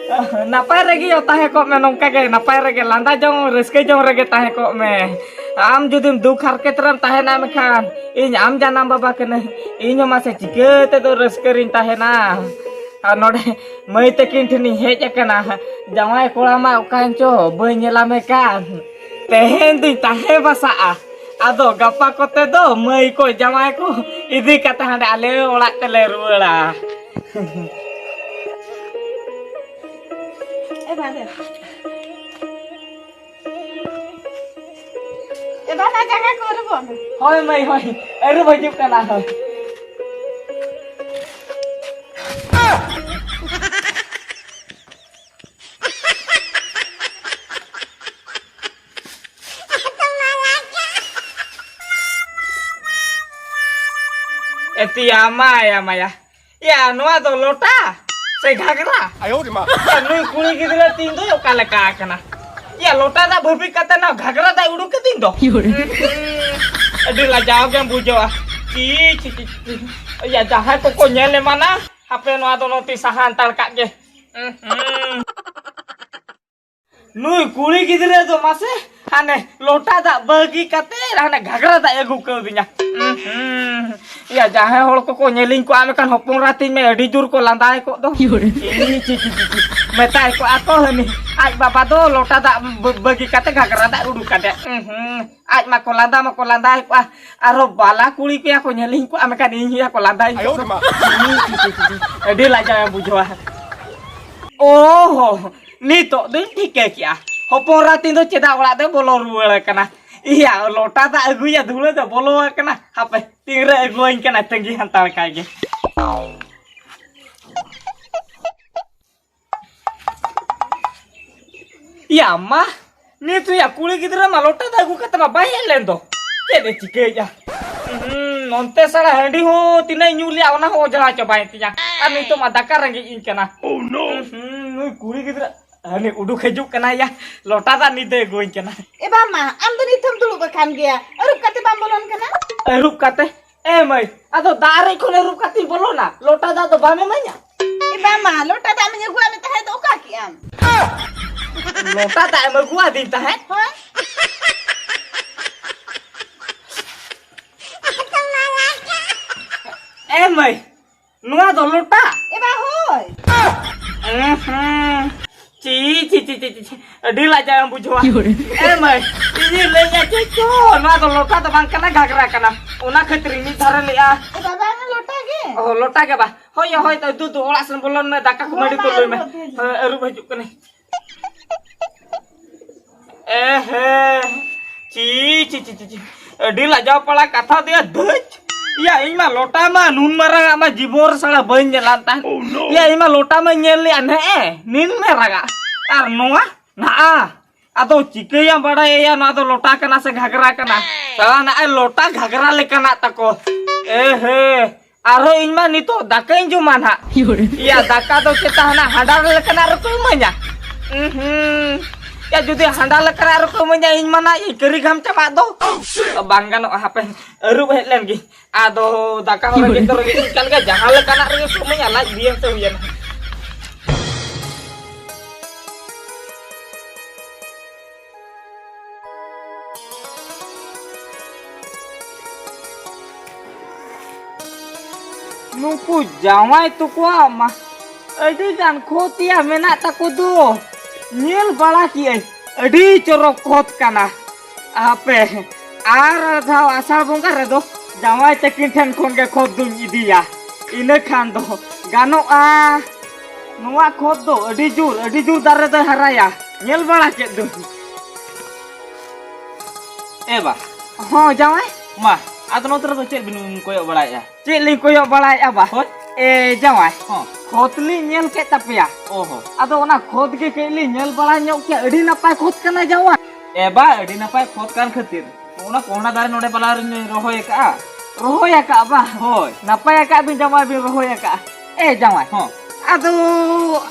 ᱱᱟᱯᱟᱭ ᱨᱮᱜᱮ ᱛᱟᱦᱮᱸ ᱠᱚᱜ ᱢᱮ, ᱱᱚᱝᱠᱟ ᱜᱮ ᱱᱟᱯᱟᱭ ᱨᱮᱜᱮ ᱞᱟᱸᱫᱟ ᱡᱚᱝ, ᱨᱟᱹᱥᱠᱟᱹ ᱡᱚᱝ ᱨᱮᱜᱮ ᱛᱟᱦᱮᱸ ᱠᱚᱜ ᱢᱮ᱾ ᱟᱢ ᱡᱩᱫᱤᱢ ᱫᱩᱠ ᱦᱟᱨᱠᱮᱛ ᱨᱮᱢ ᱛᱟᱦᱮᱱᱟ, ᱢᱮᱱᱠᱷᱟᱱ ᱤᱧ ᱟᱢ ᱡᱟᱱᱟᱢ ᱵᱟᱵᱟ ᱠᱟᱹᱱᱟᱹᱧ, ᱤᱧ ᱦᱚᱸ ᱢᱟᱥᱮ ᱪᱤᱠᱟᱹ ᱛᱮᱫᱚ ᱨᱟᱹᱥᱠᱟᱹ ᱨᱤᱧ ᱛᱟᱦᱮᱱᱟ? ᱟᱨ ᱱᱚᱰᱮ ᱢᱟᱹᱭ ᱛᱟᱹᱠᱤᱱ ᱴᱷᱮᱱᱤᱧ ᱦᱮᱡ ᱟᱠᱟᱱᱟ, ᱡᱟᱶᱟᱭ ᱠᱚᱲᱟ ᱢᱟ ᱚᱠᱟᱭᱮᱱ ᱪᱚ, ᱵᱟᱹᱧ ᱧᱮᱞᱟᱢᱮ ᱠᱟᱱ᱾ ᱛᱮᱦᱮᱧ ᱫᱩᱧ ᱛᱟᱦᱮᱸ ᱵᱟᱥᱟᱜᱼᱟ, ᱟᱫᱚ ᱜᱟᱯᱟ ᱠᱚᱛᱮ ᱫᱚ ᱢᱟᱹᱭ ᱠᱚ ᱡᱟᱶᱟᱭ ᱠᱚ ᱤᱫᱤ ᱠᱟᱛᱮ ᱦᱟᱸᱰᱮ ᱟᱞᱮ ᱚᱲᱟᱜ ᱛᱮᱞᱮ ᱨᱩᱣᱟᱹᱲᱟ᱾ ᱮ ᱵᱟᱝ ᱫᱮ᱾ ᱮ ᱵᱟᱝ, ᱡᱟᱸᱜᱟ ᱠᱚ ᱟᱹᱨᱩᱵᱚᱜ ᱢᱮ᱾ ᱦᱳᱭ ᱢᱟᱹᱭ, ᱦᱳᱭ, ᱟᱹᱨᱩᱵ ᱦᱤᱡᱩᱜ ᱠᱟᱱᱟ, ᱦᱳᱭ᱾ ᱮᱛᱤᱭᱟ ᱢᱟᱭᱟ ᱢᱟᱭᱟ᱾ ᱭᱟ, ᱱᱚᱣᱟ ᱫᱚ ᱞᱚᱴᱟ ᱥᱮ ᱜᱷᱟᱜᱽᱨᱟ? ᱟᱭᱳ ᱨᱮ ᱢᱟ᱾ ᱭᱟ, ᱱᱩᱭ ᱠᱩᱲᱤ ᱜᱤᱫᱽᱨᱟᱹ ᱛᱤᱧ ᱫᱚᱭ ᱚᱠᱟ ᱞᱮᱠᱟ ᱟᱠᱟᱱᱟ? ᱭᱟ, ᱞᱚᱴᱟ ᱫᱟᱜ ᱵᱷᱟᱹᱵᱤ ᱠᱟᱛᱮ ᱱᱚᱣᱟ ᱜᱷᱟᱜᱽᱨᱟ ᱫᱟᱜ ᱩᱰᱩᱠ ᱠᱟᱹᱫᱤᱧ ᱫᱚ᱾ ᱟᱹᱰᱤ ᱞᱟᱡᱟᱣ ᱜᱮᱢ ᱵᱩᱡᱷᱟᱹᱣᱟ᱾ ᱪᱤ, ᱪᱤ, ᱪᱤ, ᱪᱤ᱾ ᱭᱟ, ᱡᱟᱦᱟᱸᱭ ᱠᱚᱠᱚ ᱧᱮᱞ ᱮᱢᱟᱱᱟ, ᱦᱟᱯᱮ ᱱᱚᱣᱟ ᱫᱚ ᱱᱚᱛᱮ ᱥᱟᱦᱟ ᱦᱟᱛᱟᱲ ᱠᱟᱜ ᱜᱮ᱾ ᱱᱩᱭ ᱠᱩᱲᱤ ᱜᱤᱫᱽᱨᱟᱹ ᱫᱚ ᱢᱟᱥᱮ ᱦᱟᱱᱮ ᱞᱚᱴᱟ ᱫᱟᱜ ᱵᱟᱹᱜᱤ ᱠᱟᱛᱮ ᱦᱟᱱᱮ ᱜᱷᱟᱜᱽᱨᱟ ᱫᱟᱜ ᱮ ᱟᱹᱜᱩ ᱠᱟᱣᱫᱤᱧᱟ᱾ ᱩᱸᱦᱩᱸ᱾ ᱭᱟ, ᱡᱟᱦᱟᱸᱭ ᱦᱚᱲ ᱠᱚᱠᱚ ᱧᱮᱞᱤᱧ ᱠᱚᱜᱼᱟ, ᱢᱮᱱᱠᱷᱟᱱ ᱦᱚᱯᱚᱱ ᱮᱨᱟ ᱛᱤᱧ ᱢᱮ ᱟᱹᱰᱤ ᱡᱳᱨ ᱠᱚ ᱞᱟᱸᱫᱟᱭ ᱠᱚᱜ ᱫᱚ᱾ ᱤ, ᱪᱤ, ᱪᱤ, ᱪᱤ, ᱪᱤ᱾ ᱢᱮᱛᱟᱭ ᱠᱚᱜᱼᱟ ᱠᱚ, ᱦᱟᱹᱱᱤ ᱟᱡ ᱵᱟᱵᱟ ᱫᱚ ᱞᱚᱴᱟ ᱫᱟᱜ ᱵᱟᱹ-, ᱵᱟᱹᱜᱤ ᱠᱟᱛᱮ ᱜᱷᱟᱜᱽᱨᱟ ᱫᱟᱜ ᱩᱰᱩᱠ ᱠᱟᱫᱮ᱾ ᱩᱸᱦᱩᱸ᱾ ᱟᱡ ᱢᱟᱠᱚ ᱞᱟᱸᱫᱟ ᱢᱟᱠᱚ ᱞᱟᱸᱫᱟᱭ ᱠᱚᱜᱼᱟ, ᱟᱨᱦᱚᱸ ᱵᱟᱞᱟ ᱠᱩᱲᱤ ᱠᱚᱭᱟ ᱠᱚ ᱧᱮᱞᱤᱧ ᱠᱚᱜᱼᱟ, ᱢᱮᱱᱠᱷᱟᱱ ᱤᱧ ᱦᱚᱸᱭᱟ ᱠᱚ ᱞᱟᱸᱫᱟᱭ ᱠᱚᱜ ᱫᱚ᱾ ᱟᱭᱳ ᱨᱮ ᱢᱟ᱾ ᱤ, ᱪᱤ, ᱪᱤ, ᱪᱤ, ᱪᱤ᱾ ᱟᱹᱰᱤ ᱞᱟᱡᱟᱣ ᱮᱢ ᱵᱩᱡᱷᱟᱹᱣᱟ᱾ ᱚ ᱦᱚ, ᱱᱤᱛᱚᱜ ᱫᱚᱧ ᱴᱷᱤᱠᱟᱹ ᱠᱮᱜᱼᱟ, ᱦᱚᱯᱚᱱ ᱮᱨᱟ ᱛᱤᱧ ᱫᱚ ᱪᱮᱫᱟᱜ ᱚᱲᱟᱜ ᱫᱚᱭ ᱵᱚᱞᱚ ᱨᱩᱣᱟᱹᱲ ᱟᱠᱟᱱᱟ᱾ ᱤᱭᱟ, ᱞᱚᱴᱟ ᱫᱟᱜ ᱟᱹᱜᱩᱭᱟ ᱫᱷᱩᱲᱟᱹ ᱫᱚ ᱵᱚᱞᱚ ᱟᱠᱟᱱᱟ᱾ ᱦᱟᱯᱮ, ᱛᱤᱱᱨᱮ ᱟᱹᱜᱩᱣᱟᱹᱧ ᱠᱟᱱᱟ, ᱛᱟᱺᱜᱤ ᱦᱟᱛᱟᱲ ᱠᱟᱭ ᱜᱮ᱾ ᱭᱟ ᱢᱟ, ᱱᱤᱛ ᱭᱟ ᱠᱩᱲᱤ ᱜᱤᱫᱽᱨᱟᱹ ᱢᱟ ᱞᱚᱴᱟ ᱫᱟᱜ ᱟᱹᱜᱩ ᱠᱟᱛᱮ ᱢᱟ ᱵᱟᱭ ᱦᱮᱡ ᱞᱮᱱ ᱫᱚ᱾ ᱪᱮᱫ ᱮ ᱪᱤᱠᱟᱹᱭᱮᱫᱼᱟ? ᱦᱩᱸ, ᱱᱚᱱᱛᱮ ᱥᱟᱲᱟ ᱦᱟᱺᱰᱤ ᱦᱚᱸ ᱛᱤᱱᱟᱹᱜ ᱤᱧ ᱧᱩ ᱞᱮᱜᱼᱟ, ᱚᱱᱟ ᱦᱚᱸ ᱚᱡᱽᱨᱟ ᱪᱟᱵᱟᱭᱮᱱ ᱛᱤᱧᱟ᱾ ᱟᱨ ᱱᱤᱛᱚᱜ ᱢᱟ ᱫᱟᱠᱟ ᱨᱮᱸᱜᱮᱡ ᱤᱧ ᱠᱟᱱᱟ᱾ ᱦᱩᱸ, ᱱᱩᱭ ᱠᱩᱲᱤ ᱜᱤᱫᱽᱨᱟᱹ ᱦᱟᱹᱱᱤ ᱩᱰᱩᱠ ᱦᱤᱡᱩᱜ ᱠᱟᱱᱟᱭ ᱭᱟ, ᱞᱚᱴᱟ ᱫᱟᱜ ᱱᱤᱛ ᱫᱚᱭ ᱟᱹᱜᱩᱣᱟᱹᱧ ᱠᱟᱱᱟ᱾ ᱮ ᱵᱟ ᱢᱟ, ᱟᱢ ᱫᱚ ᱱᱤᱛ ᱦᱚᱸᱢ ᱫᱩᱲᱩᱵ ᱟᱠᱟᱱ ᱜᱮᱭᱟ, ᱟᱹᱨᱩᱵ ᱠᱟᱛᱮ ᱵᱟᱢ ᱵᱚᱞᱚᱱ ᱠᱟᱱᱟ? ᱟᱹᱨᱩᱵ ᱠᱟᱛᱮ? ᱮ ᱢᱟᱹᱭ, ᱟᱫᱚ ᱫᱟᱜ ᱨᱮ ᱠᱷᱚᱱ ᱟᱹᱨᱩᱵ ᱠᱟᱛᱮᱧ ᱵᱚᱞᱚᱱᱟ, ᱞᱚᱴᱟ ᱫᱟᱜ ᱫᱚ ᱵᱟᱢ ᱮᱢᱟᱹᱧᱟ? ᱮ ᱵᱟ ᱢᱟ, ᱞᱚᱴᱟ ᱫᱟᱜ ᱢᱟᱧ ᱟᱹᱜᱩᱣᱟᱜ ᱢᱮ ᱛᱟᱦᱮᱸᱫ ᱫᱚ, ᱚᱠᱟ ᱠᱮᱜ ᱟᱢ? ᱞᱚᱴᱟ ᱫᱟᱜ ᱮᱢ ᱟᱹᱜᱩᱣᱟᱫᱤᱧ ᱛᱟᱦᱮᱸᱫ? ᱦᱳᱭ᱾ ᱮ ᱢᱟᱹᱭ, ᱱᱚᱣᱟ ᱫᱚ ᱞᱚᱴᱟ? ᱮ ᱵᱟ, ᱦᱳᱭ᱾ ᱩᱸᱦᱩᱸ᱾ ᱪᱤ, ᱪᱤ, ᱪᱤ, ᱪᱤ, ᱪᱤ, ᱪᱤ᱾ ᱟᱹᱰᱤ ᱞᱟᱡᱟᱣ ᱮᱢ ᱵᱩᱡᱷᱟᱹᱣᱟ᱾ ᱮ ᱢᱟᱹᱭ, ᱤᱧᱤᱧ ᱞᱟᱹᱭᱮᱫᱼᱟ ᱪᱮᱫ ᱪᱚ, ᱱᱚᱣᱟ ᱫᱚ ᱞᱚᱴᱟ ᱫᱚ ᱵᱟᱝ ᱠᱟᱱᱟ, ᱜᱷᱟᱜᱽᱨᱟ ᱠᱟᱱᱟ᱾ ᱚᱱᱟ ᱠᱷᱟᱹᱛᱤᱨ ᱤᱧ ᱢᱤᱫ ᱫᱷᱟᱨᱮ ᱞᱮᱜᱼᱟ᱾ ᱵᱟᱵᱟ, ᱚᱱᱟ ᱞᱚᱴᱟ ᱜᱮ? ᱚ, ᱞᱚᱴᱟ ᱜᱮ ᱵᱟ᱾ ᱦᱳᱭ, ᱦᱳᱭ, ᱛᱚ, ᱫᱩ, ᱫᱩ, ᱚᱲᱟᱜ ᱥᱮᱱ ᱵᱚᱞᱚᱱ ᱢᱮ, ᱫᱟᱠᱟ ᱠᱚ ᱦᱳᱭ, ᱢᱟᱹᱰᱤ ᱠᱚ ᱢᱟ, ᱞᱩᱭ ᱢᱮ᱾ ᱟᱹᱨᱩᱵ ᱦᱤᱡᱩᱜ ᱦᱳᱭ, ᱟᱹᱨᱩᱵ ᱦᱤᱡᱩᱜ ᱠᱟᱹᱱᱟᱹᱧ᱾ ᱮ ᱦᱮ, ᱪᱤ, ᱪᱤ, ᱪᱤ, ᱪᱤ, ᱪᱤ᱾ ᱟᱹᱰᱤ ᱞᱟᱡᱟᱣ ᱯᱟᱲᱟ ᱠᱟᱛᱷᱟ ᱫᱚᱭᱟ ᱫᱷᱟᱹᱪ᱾ ᱭᱟ, ᱤᱧ ᱢᱟ ᱞᱚᱴᱟ ᱢᱟ ᱱᱩᱱ ᱢᱟᱨᱟᱝ ᱟᱜ ᱢᱟ ᱡᱤᱵᱚᱱ ᱨᱮ ᱥᱟᱞᱟ ᱵᱟᱹᱧ ᱧᱮᱞᱟᱱ ᱛᱟᱦᱮᱸᱫ᱾ ᱭᱟ, ᱤᱧ ᱢᱟ ᱞᱚᱴᱟ ᱢᱟᱧ ᱧᱮᱞ ᱞᱮᱜᱼᱟ ᱱᱮᱜᱼᱮ, ᱱᱤᱱ ᱢᱟᱨᱟᱝ ᱟᱜ᱾ ᱟᱨ ᱱᱚᱣᱟ? ᱱᱟᱜᱼᱟ, ᱟᱫᱚ ᱪᱤᱠᱟᱹᱭᱟᱢ ᱵᱟᱲᱟᱭᱮᱭᱟ, ᱱᱚᱣᱟ ᱫᱚ ᱞᱚᱴᱟ ᱠᱟᱱᱟ ᱥᱮ ᱜᱷᱟᱜᱽᱨᱟ ᱠᱟᱱᱟ? ᱥᱟᱞᱟ ᱱᱟᱜᱼᱮ ᱞᱚᱴᱟ ᱜᱷᱟᱜᱽᱨᱟ ᱞᱮᱠᱟᱱᱟᱜ ᱛᱟᱠᱚ᱾ ᱮ ᱦᱮ, ᱟᱨᱦᱚᱸ ᱤᱧ ᱢᱟ ᱱᱤᱛᱚᱜ ᱫᱟᱠᱟᱧ ᱡᱚᱢᱟ ᱱᱟᱜ᱾ ᱭᱟ, ᱫᱟᱠᱟ ᱫᱚ ᱪᱮᱛᱟ ᱦᱟᱱᱟ ᱦᱟᱸᱰᱟᱨ ᱞᱮᱠᱟᱱᱟᱜ ᱨᱮᱠᱚ ᱤᱢᱟᱹᱧᱟ? ᱩᱸᱦᱩᱸ᱾ ᱭᱟ, ᱡᱩᱫᱤ ᱦᱟᱸᱰᱟᱨ ᱞᱮᱠᱟᱱᱟᱜ ᱨᱮᱠᱚ ᱤᱢᱟᱹᱧᱟ, ᱤᱧ ᱢᱟ ᱱᱟᱜ ᱤᱧ ᱠᱟᱹᱨᱤ ᱜᱷᱟᱢ ᱪᱟᱵᱟᱜ ᱫᱚ᱾ ᱵᱟᱝ ᱜᱟᱱᱚᱜᱼᱟ, ᱦᱟᱯᱮ, ᱟᱹᱨᱩᱵ ᱦᱮᱡ ᱞᱮᱱ ᱜᱮ᱾ ᱟᱫᱚ ᱫᱟᱠᱟ ᱦᱚᱸ ᱨᱮᱸᱜᱮᱡ ᱫᱚ ᱨᱮᱸᱜᱮᱡ ᱤᱧ ᱠᱟᱱ ᱜᱮᱭᱟ, ᱡᱟᱦᱟᱸ ᱞᱮᱠᱟᱱᱟᱜ ᱨᱮᱜᱮ ᱠᱚ ᱤᱢᱟᱹᱧᱟ, ᱞᱟᱡ ᱵᱤᱭᱮᱢ ᱛᱮ ᱦᱩᱭᱮᱱᱟ᱾ ᱱᱩᱠᱩ ᱡᱟᱶᱟᱭ ᱛᱟᱠᱚᱣᱟᱜ ᱢᱟ ᱟᱹᱰᱤ ᱜᱟᱱ ᱠᱷᱚᱛ ᱭᱟ ᱢᱮᱱᱟᱜ ᱛᱟᱠᱚ ᱫᱚ᱾ ᱧᱮᱞ ᱵᱟᱲᱟ ᱠᱮᱜᱼᱟᱹᱧ, ᱟᱹᱰᱤ ᱪᱚᱨᱚᱠ ᱠᱷᱚᱛ ᱠᱟᱱᱟ᱾ ᱦᱟᱯᱮ, ᱟᱨ ᱫᱷᱟᱣ ᱟᱥᱟᱲ ᱵᱚᱸᱜᱟ ᱨᱮᱫᱚ ᱡᱟᱶᱟᱭ ᱛᱟᱹᱠᱤᱱ ᱴᱷᱮᱱ ᱠᱷᱚᱱ ᱜᱮ ᱠᱷᱚᱛ ᱫᱩᱧ ᱤᱫᱤᱭᱟ, ᱤᱱᱟᱹ ᱠᱷᱟᱱ ᱫᱚ ᱜᱟᱱᱚᱜᱼᱟ᱾ ᱱᱚᱣᱟ ᱠᱷᱚᱛ ᱫᱚ ᱟᱹᱰᱤ ᱡᱳᱨ, ᱟᱹᱰᱤ ᱡᱳᱨ ᱫᱟᱨᱮ ᱫᱚᱭ ᱦᱟᱨᱟᱭᱟ, ᱧᱮᱞ ᱵᱟᱲᱟ ᱠᱮᱫ ᱫᱚᱧ᱾ ᱮ ᱵᱟ᱾ ᱦᱚᱸ, ᱡᱟᱶᱟᱭ᱾ ᱢᱟ, ᱟᱫᱚ ᱱᱚᱛᱮ ᱨᱮᱫᱚ ᱪᱮᱫ ᱵᱤᱱ ᱠᱚᱭᱚᱜ ᱵᱟᱲᱟᱭᱮᱫᱼᱟ? ᱪᱮᱫ ᱞᱤᱧ ᱠᱚᱭᱚᱜ ᱵᱟᱲᱟᱭᱮᱫᱼᱟ ᱵᱟ? ᱦᱳᱭ᱾ ᱮ, ᱡᱟᱶᱟᱭ᱾ ᱦᱚᱸ᱾ ᱠᱷᱚᱛ ᱞᱤᱧ ᱧᱮᱞ ᱠᱮᱫ ᱛᱟᱯᱮᱭᱟ᱾ ᱚ ᱦᱚᱸ᱾ ᱟᱫᱚ ᱚᱱᱟ ᱠᱷᱚᱛ ᱜᱮ ᱠᱟᱹᱡ ᱞᱤᱧ ᱧᱮᱞ ᱵᱟᱲᱟ ᱧᱚᱜ ᱠᱮᱭᱟ, ᱟᱹᱰᱤ ᱱᱟᱯᱟᱭ ᱠᱷᱚᱛ ᱠᱟᱱᱟ ᱡᱟᱶᱟᱭ᱾ ᱮ ᱵᱟ, ᱟᱹᱰᱤ ᱱᱟᱯᱟᱭ ᱠᱷᱚᱛ ᱠᱟᱱ ᱠᱷᱟᱹᱛᱤᱨ ᱚᱱᱟ ᱠᱚᱸᱦᱰᱟ ᱫᱟᱨᱮ ᱱᱚᱰᱮ ᱯᱟᱞᱟ ᱨᱤᱧ ᱨᱚᱦᱚᱭ ᱟᱠᱟᱜᱼᱟ᱾ ᱨᱚᱦᱚᱭ ᱟᱠᱟᱜᱼᱟ ᱵᱟ? ᱦᱳᱭ᱾ ᱱᱟᱯᱟᱭ ᱟᱠᱟᱜ ᱵᱤᱱ ᱡᱟᱶᱟᱭ, ᱵᱤᱱ ᱨᱚᱦᱚᱭ ᱟᱠᱟᱜᱼᱟ᱾ ᱮ ᱡᱟᱶᱟᱭ᱾ ᱦᱚᱸ᱾ ᱟᱫᱚ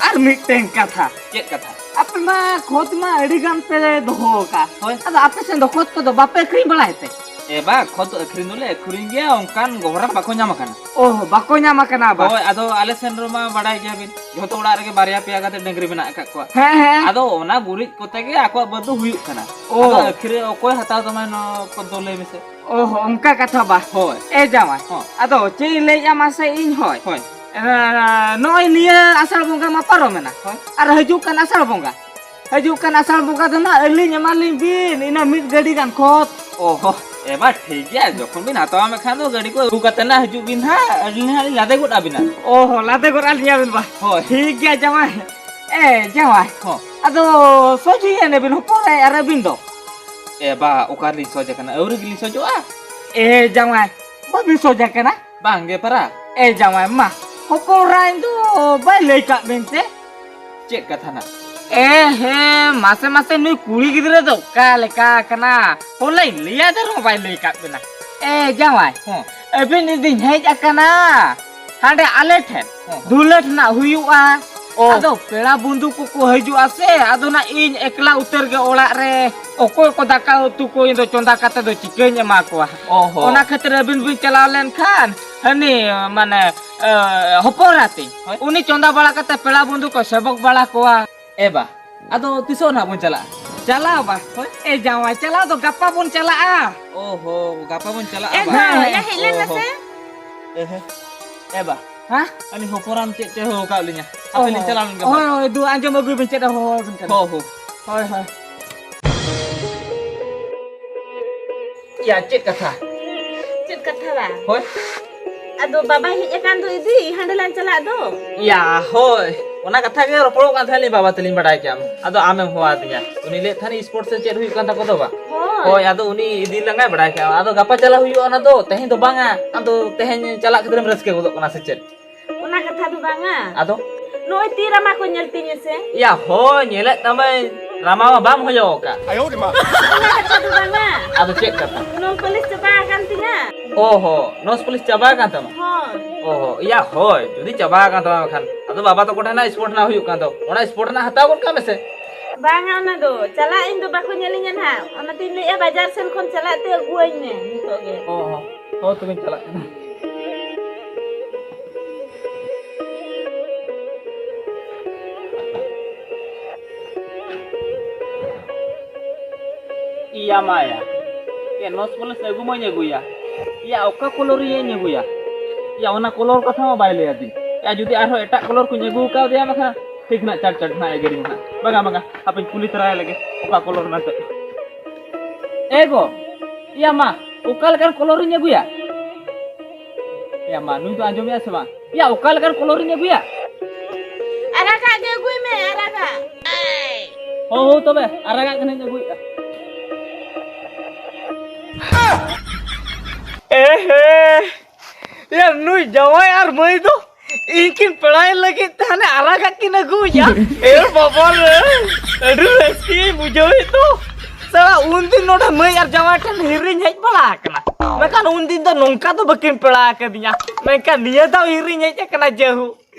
ᱟᱨ ᱢᱤᱫᱴᱮᱱ ᱠᱟᱛᱷᱟ᱾ ᱪᱮᱫ ᱠᱟᱛᱷᱟ? ᱟᱯᱮ ᱢᱟ ᱠᱷᱚᱛ ᱢᱟ ᱟᱹᱰᱤ ᱜᱟᱱ ᱯᱮ ᱫᱚᱦᱚ ᱟᱠᱟᱜᱼᱟ᱾ ᱦᱳᱭ᱾ ᱟᱫᱚ ᱟᱯᱮ ᱥᱮᱱ ᱫᱚ ᱠᱷᱚᱛ ᱠᱚᱫᱚ ᱵᱟᱯᱮ ᱟᱹᱠᱷᱨᱤᱧ ᱵᱟᱲᱟᱭ ᱛᱮ? ᱮ ᱵᱟ, ᱠᱷᱚᱛ ᱫᱚ ᱟᱹᱠᱷᱨᱤᱧ ᱫᱚᱞᱮ ᱟᱹᱠᱷᱨᱤᱧ ᱜᱮᱭᱟ, ᱚᱱᱠᱟᱱ ᱜᱚᱦᱨᱟᱢ ᱵᱟᱠᱚ ᱧᱟᱢ ᱟᱠᱟᱱᱟ᱾ ᱚ, ᱵᱟᱠᱚ ᱧᱟᱢ ᱟᱠᱟᱱᱟ ᱵᱟ? ᱦᱳᱭ, ᱟᱫᱚ ᱟᱞᱮ ᱥᱮᱱ ᱨᱮᱢᱟ ᱵᱟᱲᱟᱭ ᱜᱮᱭᱟᱵᱤᱱ, ᱡᱷᱚᱛᱚ ᱚᱲᱟᱜ ᱨᱮᱜᱮ ᱵᱟᱨᱭᱟ ᱯᱮᱭᱟ ᱠᱟᱛᱮ ᱰᱟᱹᱝᱨᱤ ᱢᱮᱱᱟᱜ ᱟᱠᱟᱫ ᱠᱚᱣᱟ᱾ ᱦᱮᱸ, ᱦᱮᱸ᱾ ᱟᱫᱚ ᱚᱱᱟ ᱜᱩᱨᱤᱡ ᱠᱚᱛᱮ ᱜᱮ ᱟᱠᱚᱣᱟᱜ ᱵᱟᱹᱫᱽ ᱫᱚ ᱦᱩᱭᱩᱜ ᱠᱟᱱᱟ᱾ ᱚ᱾ ᱟᱫᱚ ᱟᱹᱠᱷᱨᱤᱧ ᱚᱠᱚᱭ ᱦᱟᱛᱟᱣ ᱛᱟᱢᱟᱭ ᱱᱚᱣᱟ ᱠᱚᱫᱚ ᱞᱟᱹᱭ ᱢᱮᱥᱮ? ᱚ, ᱚᱱᱠᱟ ᱠᱟᱛᱷᱟ ᱵᱟ? ᱦᱳᱭ᱾ ᱮ ᱡᱟᱶᱟᱭ, ᱦᱚᱸ᱾ ᱟᱫᱚ ᱪᱮᱫ ᱤᱧ ᱞᱟᱹᱭᱮᱫᱼᱟ ᱢᱟᱥᱮ ᱤᱧ ᱦᱚᱸ? ᱦᱳᱭ᱾ ᱮ, ᱱᱚᱜᱼᱚᱭ ᱱᱤᱭᱟᱹ ᱟᱥᱟᱲ ᱵᱚᱸᱜᱟ ᱢᱟ ᱯᱟᱨᱚᱢᱮᱱᱟ᱾ ᱦᱳᱭ᱾ ᱟᱨ ᱦᱤᱡᱩᱜ ᱠᱟᱱ ᱟᱥᱟᱲ ᱵᱚᱸᱜᱟ, ᱦᱤᱡᱩᱜ ᱠᱟᱱ ᱟᱥᱟᱲ ᱵᱚᱸᱜᱟ ᱫᱚ ᱱᱟᱜ ᱟᱹᱞᱤᱧ ᱮᱢᱟᱞᱤᱧ ᱵᱤᱱ ᱤᱱᱟᱹ ᱢᱤᱫ ᱜᱟᱹᱰᱤ ᱜᱟᱱ ᱠᱷᱚᱛ᱾ ᱚ ᱦᱚ᱾ ᱮ ᱵᱟ, ᱴᱷᱤᱠ ᱜᱮᱭᱟ, ᱡᱚᱠᱷᱚᱱ ᱵᱤᱱ ᱦᱟᱛᱟᱣᱟ ᱢᱮᱱᱠᱷᱟᱱ ᱫᱚ ᱜᱟᱹᱰᱤ ᱠᱚ ᱟᱹᱜᱩ ᱠᱟᱛᱮ ᱱᱟ ᱦᱤᱡᱩᱜ ᱵᱤᱱ ᱦᱟᱸᱜ, ᱟᱹᱞᱤᱧ ᱦᱟᱸᱜ ᱞᱤᱧ ᱞᱟᱫᱮ ᱜᱚᱫ ᱟᱵᱤᱱᱟ᱾ ᱚ ᱦᱚᱸ, ᱞᱟᱫᱮ ᱜᱚᱫ ᱟᱹᱞᱤᱧᱟ ᱵᱤᱱ ᱵᱟ᱾ ᱦᱳᱭ᱾ ᱴᱷᱤᱠ ᱜᱮᱭᱟ ᱡᱟᱶᱟᱭ᱾ ᱮ ᱡᱟᱶᱟᱭ, ᱦᱚᱸ᱾ ᱟᱫᱚ ᱥᱚᱡᱷᱮ ᱮᱱᱮ ᱵᱤᱱ ᱦᱚᱯᱚᱱ ᱟᱭ ᱟᱨ ᱟᱹᱵᱤᱱ ᱫᱚ? ᱮ ᱵᱟ, ᱚᱠᱟ ᱨᱮᱞᱤᱧ ᱥᱚᱡᱷᱮ ᱠᱟᱱᱟ, ᱟᱹᱣᱨᱤ ᱜᱮᱞᱤᱧ ᱥᱚᱡᱷᱚᱜᱼᱟ᱾ ᱮ ᱡᱟᱶᱟᱭ, ᱵᱟᱹᱵᱤᱱ ᱥᱚᱡᱷᱮ ᱠᱟᱱᱟ? ᱵᱟᱝ ᱜᱮ ᱯᱟᱨᱟ᱾ ᱮ ᱡᱟᱶᱟᱭ ᱢᱟ, ᱦᱚᱯᱚᱱ ᱨᱟᱭ ᱫᱚ ᱵᱟᱭ ᱞᱟᱹᱭ ᱠᱟᱜ ᱵᱤᱱ ᱛᱮ? ᱪᱮᱫ ᱠᱟᱛᱷᱟ ᱱᱟᱜ? ᱮ ᱦᱮᱸ, ᱢᱟᱥᱮ ᱢᱟᱥᱮ ᱱᱩᱭ ᱠᱩᱲᱤ ᱜᱤᱫᱽᱨᱟᱹ ᱫᱚ ᱚᱠᱟ ᱞᱮᱠᱟ ᱠᱟᱱᱟ? ᱦᱚᱞᱟᱧ ᱞᱟᱹᱭ ᱟᱫᱮ ᱨᱮᱦᱚᱸ ᱵᱟᱭ ᱞᱟᱹᱭ ᱠᱟᱜ ᱵᱤᱱᱟ᱾ ᱮ ᱡᱟᱶᱟᱭ, ᱦᱚᱸ᱾ ᱟᱹᱵᱤᱱ ᱤᱫᱤᱧ ᱦᱮᱡ ᱟᱠᱟᱱᱟ ᱦᱟᱸᱰᱮ ᱟᱞᱮ ᱴᱷᱮᱱ᱾ ᱦᱚᱸ᱾ ᱫᱩᱞᱟᱹᱲ ᱨᱮᱱᱟᱜ ᱦᱩᱭᱩᱜᱼᱟ᱾ ᱚ᱾ ᱟᱫᱚ ᱯᱮᱲᱟ ᱵᱚᱱᱫᱷᱩ ᱠᱚᱠᱚ ᱦᱤᱡᱩᱜᱼᱟ ᱥᱮ, ᱟᱫᱚ ᱱᱟᱜ ᱤᱧ ᱮᱠᱞᱟ ᱩᱛᱟᱹᱨ ᱜᱮ ᱚᱲᱟᱜ ᱨᱮ, ᱚᱠᱚᱭ ᱠᱚ ᱫᱟᱠᱟ ᱩᱛᱩ ᱠᱚ ᱤᱧ ᱫᱚ ᱪᱚᱸᱫᱟ ᱠᱟᱛᱮ ᱫᱚ ᱪᱤᱠᱟᱹᱧ ᱮᱢᱟ ᱠᱚᱣᱟ? ᱚ ᱦᱚᱸ᱾ ᱚᱱᱟ ᱠᱷᱟᱹᱛᱤᱨ ᱟᱹᱵᱤᱱ ᱵᱤᱱ ᱪᱟᱞᱟᱣ ᱞᱮᱱᱠᱷᱟᱱ ᱦᱟᱹᱱᱤ, ᱢᱟᱱᱮ, ᱮ, ᱦᱚᱯᱚᱱ ᱮᱨᱟ ᱛᱤᱧ, ᱦᱳᱭ᱾ ᱩᱱᱤ ᱪᱚᱸᱫᱟ ᱵᱟᱲᱟ ᱠᱟᱛᱮ ᱯᱮᱲᱟ ᱵᱚᱱᱫᱷᱩ ᱠᱚ ᱥᱮᱵᱚᱠ ᱵᱟᱲᱟ ᱠᱚᱣᱟ᱾ ᱮ ᱵᱟ, ᱟᱫᱚ ᱛᱤᱥᱚᱜ ᱱᱟᱜ ᱵᱚᱱ ᱪᱟᱞᱟᱜᱼᱟ? ᱪᱟᱞᱟᱣ ᱵᱟ? ᱦᱳᱭ᱾ ᱮ ᱡᱟᱶᱟᱭ, ᱪᱟᱞᱟᱣ ᱫᱚ ᱜᱟᱯᱟ ᱵᱚᱱ ᱪᱟᱞᱟᱜᱼᱟ᱾ ᱚ ᱦᱚ, ᱜᱟᱯᱟ ᱵᱚᱱ ᱪᱟᱞᱟᱜᱼᱟ ᱮ ᱵᱟ? ᱦᱳᱭ, ᱭᱟ, ᱦᱮᱡ ᱞᱮᱱ ᱚ ᱦᱚ᱾ ᱢᱮᱥᱮ᱾ ᱮ ᱦᱮ᱾ ᱮ ᱵᱟ, ᱦᱮᱸ? ᱟᱹᱞᱤᱧ ᱦᱚᱯᱚᱱ ᱮᱨᱟᱢ ᱪᱮᱫ ᱪᱚᱭ ᱦᱚᱦᱚ ᱟᱠᱟᱫ ᱞᱤᱧᱟ᱾ ᱚ ᱟᱯᱮ ᱞᱤᱧ ᱦᱚ᱾ ᱪᱟᱞᱟᱣ ᱞᱮᱱ ᱜᱮ ᱦᱳᱭ, ᱵᱟᱝ? ᱦᱳᱭ, ᱫᱩ ᱟᱸᱡᱚᱢ ᱟᱹᱜᱩᱭ ᱵᱤᱱ ᱪᱮᱫ ᱮ ᱦᱚᱦᱚ ᱟᱹᱵᱤᱱ ᱠᱟᱱᱟ᱾ ᱦᱚ ᱦᱚ᱾ ᱦᱳᱭ, ᱦᱳᱭ᱾ ᱭᱟ, ᱪᱮᱫ ᱠᱟᱛᱷᱟ? ᱪᱮᱫ ᱠᱟᱛᱷᱟ ᱵᱟᱝ? ᱦᱳᱭ᱾ ᱟᱫᱚ ᱵᱟᱵᱟᱭ ᱦᱮᱡ ᱟᱠᱟᱱ ᱫᱚ ᱤᱫᱤ, ᱦᱟᱸᱰᱮ ᱞᱟᱝ ᱪᱟᱞᱟᱜ ᱫᱚ᱾ ᱭᱟ, ᱦᱳᱭ᱾ ᱚᱱᱟ ᱠᱟᱛᱷᱟ ᱜᱮ ᱨᱚᱯᱚᱲᱚᱜ ᱠᱟᱱ ᱛᱟᱦᱮᱸ ᱞᱤᱧ, ᱵᱟᱵᱟ ᱛᱟᱹᱞᱤᱧ ᱵᱟᱰᱟᱭ ᱠᱮᱫᱟ᱾ ᱟᱫᱚ ᱟᱢᱮᱢ ᱦᱚᱦᱚ ᱟᱹᱫᱤᱧᱟ᱾ ᱩᱱᱤ ᱞᱟᱹᱭᱮᱫ ᱛᱟᱦᱮᱱ ᱥᱯᱳᱨᱴᱥ ᱥᱮ ᱪᱮᱫ ᱦᱩᱭᱩᱜ ᱠᱟᱱ ᱛᱟᱠᱚ ᱫᱚ ᱵᱟ? ᱦᱳᱭ᱾ ᱦᱳᱭ, ᱟᱫᱚ ᱩᱱᱤ ᱤᱫᱤ ᱞᱟᱸᱜᱟᱭ ᱵᱟᱰᱟᱭ ᱠᱮᱫᱟ᱾ ᱟᱫᱚ ᱜᱟᱯᱟ ᱪᱟᱞᱟᱜ ᱦᱩᱭᱩᱜᱼᱟ ᱚᱱᱟ ᱫᱚ, ᱛᱮᱦᱮᱧ ᱫᱚ ᱵᱟᱝᱟ᱾ ᱟᱫᱚ ᱛᱮᱦᱮᱧ ᱪᱟᱞᱟᱜ ᱠᱷᱟᱹᱛᱤᱨ ᱮᱢ ᱨᱟᱹᱥᱠᱟᱹ ᱜᱚᱫᱚᱜ ᱠᱟᱱᱟ ᱥᱮ ᱪᱮᱫ? ᱚᱱᱟ ᱠᱟᱛᱷᱟ ᱫᱚ ᱵᱟᱝᱟ᱾ ᱟᱫᱚ? ᱱᱚᱜᱼᱚᱭ ᱛᱤ ᱨᱟᱢᱟ ᱠᱚ ᱧᱮᱞ ᱛᱤᱧᱟᱹ ᱥᱮ᱾ ᱭᱟ, ᱦᱳᱭ, ᱧᱮᱞᱮᱫ ᱛᱟᱢᱟᱹᱧ, ᱨᱟᱢᱟ ᱢᱟ ᱵᱟᱢ ᱦᱚᱭᱚ ᱟᱠᱟᱫ᱾ ᱚᱱᱟ ᱠᱟᱛᱷᱟ ᱫᱚ ᱵᱟᱝᱟ᱾ ᱟᱫᱚ ᱪᱮᱫ ᱠᱟᱛᱷᱟ? ᱱᱚᱞ ᱯᱟᱹᱞᱤᱥ ᱪᱟᱵᱟ ᱟᱠᱟᱱ ᱛᱤᱧᱟ᱾ ᱚ ᱦᱚ, ᱱᱚᱥ ᱯᱟᱹᱞᱤᱥ ᱪᱟᱵᱟ ᱟᱠᱟᱱ ᱛᱟᱢᱟ? ᱦᱳᱭ᱾ ᱚ ᱦᱚ, ᱭᱟ, ᱦᱳᱭ, ᱡᱩᱫᱤ ᱪᱟᱵᱟ ᱟᱠᱟᱱ ᱛᱟᱢᱟ ᱠᱷᱟᱱ, ᱟᱫᱚ ᱵᱟᱵᱟ ᱛᱟᱠᱚ ᱴᱷᱮᱱ ᱦᱟᱸᱜ ᱥᱯᱳᱨᱴ ᱨᱮᱱᱟᱜ ᱦᱩᱭᱩᱜ ᱠᱟᱱ ᱫᱚ, ᱚᱱᱟ ᱥᱯᱳᱨᱴ ᱨᱮᱱᱟᱜ ᱦᱟᱛᱟᱣ ᱜᱚᱫ ᱠᱟᱜ ᱢᱮᱥᱮ᱾ ᱵᱟᱝᱟ, ᱚᱱᱟ ᱫᱚ ᱪᱟᱞᱟᱜ ᱤᱧ ᱫᱚ ᱵᱟᱠᱚ ᱧᱮᱞᱤᱧᱟ ᱱᱟᱦᱟᱜ, ᱚᱱᱟᱛᱤᱧ ᱞᱟᱹᱭᱮᱫᱼᱟ ᱵᱟᱡᱟᱨ ᱥᱮᱱ ᱠᱷᱚᱱ ᱪᱟᱞᱟᱜ ᱛᱮ ᱟᱹᱜᱩᱣᱟᱹᱧ ᱢᱮ ᱱᱤᱛᱚᱜ ᱜᱮ᱾ ᱚ ᱦᱚ, ᱦᱳᱭ, ᱛᱚᱵᱮᱧ ᱪᱟᱞᱟᱜ ᱠᱟᱱᱟ᱾ ᱤᱭᱟ ᱢᱟᱭᱟ, ᱮ ᱱᱚᱥ ᱯᱚᱞᱤᱥ ᱟᱹᱜᱩ ᱢᱟᱧ ᱟᱹᱜᱩᱭᱟ᱾ ᱤᱭᱟ, ᱚᱠᱟ ᱠᱚᱞᱚᱨ ᱤᱭᱟᱹᱧ ᱟᱹᱜᱩᱭᱟ? ᱤᱭᱟ, ᱚᱱᱟ ᱠᱚᱞᱚᱨ ᱠᱟᱛᱷᱟ ᱢᱟ ᱵᱟᱭ ᱞᱟᱹᱭ ᱟᱹᱫᱤᱧ᱾ ᱤᱭᱟ, ᱡᱩᱫᱤ ᱟᱨᱦᱚᱸ ᱮᱴᱟᱜ ᱠᱚᱞᱚᱨ ᱠᱚᱧ ᱟᱹᱜᱩ ᱠᱟᱣᱫᱮᱭᱟ ᱵᱟᱠᱷᱟᱱ ᱴᱷᱤᱠ ᱱᱟᱜ ᱪᱟᱴ ᱪᱟᱴ ᱱᱟᱜ ᱮᱜᱮᱨᱤᱧ ᱱᱟᱜ᱾ ᱵᱟᱝᱟ, ᱵᱟᱝᱟ, ᱦᱟᱯᱮᱧ ᱠᱩᱞᱤ ᱛᱟᱨᱟᱭᱟ ᱞᱮᱜᱮ, ᱚᱠᱟ ᱠᱚᱞᱚᱨ ᱢᱮᱱᱛᱮ᱾ ᱮ ᱜᱚ, ᱮᱭᱟ ᱢᱟ, ᱚᱠᱟ ᱞᱮᱠᱟᱱ ᱠᱚᱞᱚᱨᱤᱧ ᱟᱹᱜᱩᱭᱟ? ᱮᱭᱟ ᱢᱟ, ᱱᱩᱭ ᱫᱚ ᱟᱸᱡᱚᱢᱮᱜᱼᱟ ᱥᱮ ᱵᱟᱝ? ᱮᱭᱟ, ᱚᱠᱟ ᱞᱮᱠᱟᱱ ᱠᱚᱞᱚᱨᱤᱧ ᱟᱹᱜᱩᱭᱟ? ᱟᱨᱟᱜᱟᱜ ᱜᱮ ᱟᱹᱜᱩᱭ ᱢᱮ, ᱟᱨᱟᱜᱟᱜ᱾ ᱦᱳ, ᱦᱳ, ᱛᱚᱵᱮ ᱟᱨᱟᱜᱟᱜ ᱜᱮ ᱱᱟᱧ ᱟᱹᱜᱩᱭᱮᱫᱼᱟ᱾ ᱮ ᱦᱮ, ᱮᱭᱟ, ᱱᱩᱭ ᱡᱟᱶᱟᱭ ᱟᱨ ᱢᱟᱹᱭ ᱫᱚ ᱤᱧ ᱠᱤᱱ ᱯᱮᱲᱟᱭ ᱞᱟᱹᱜᱤᱫ ᱛᱮ ᱦᱟᱱᱮ ᱟᱨᱟᱜᱟᱜ ᱠᱤᱱ ᱟᱹᱜᱩᱭᱟ᱾ ᱮ ᱵᱟᱵᱟ ᱨᱮ, ᱟᱹᱰᱤ ᱨᱟᱹᱥᱠᱟᱹᱧ ᱵᱩᱡᱷᱟᱹᱣᱮᱫ ᱫᱚ᱾ ᱥᱟᱞᱟ ᱩᱱᱫᱤᱱ ᱱᱚᱰᱮ ᱢᱟᱹᱭ ᱟᱨ ᱡᱟᱶᱟᱭ ᱴᱷᱮᱱ ᱦᱤᱨᱤᱧ ᱦᱮᱡ ᱵᱟᱲᱟ ᱟᱠᱟᱱᱟ, ᱢᱮᱱᱠᱷᱟᱱ ᱩᱱᱫᱤᱱ ᱫᱚ ᱱᱚᱝᱠᱟ ᱫᱚ ᱵᱟᱹᱠᱤᱱ ᱯᱮᱲᱟ ᱟᱠᱟᱫᱤᱧᱟ, ᱢᱮᱱᱠᱷᱟᱱ ᱱᱤᱭᱟᱹ ᱫᱷᱟᱣ ᱦᱤᱨᱤᱧ ᱦᱮᱡ ᱟᱠᱟᱱᱟ᱾ ᱡᱟᱹᱦᱩ,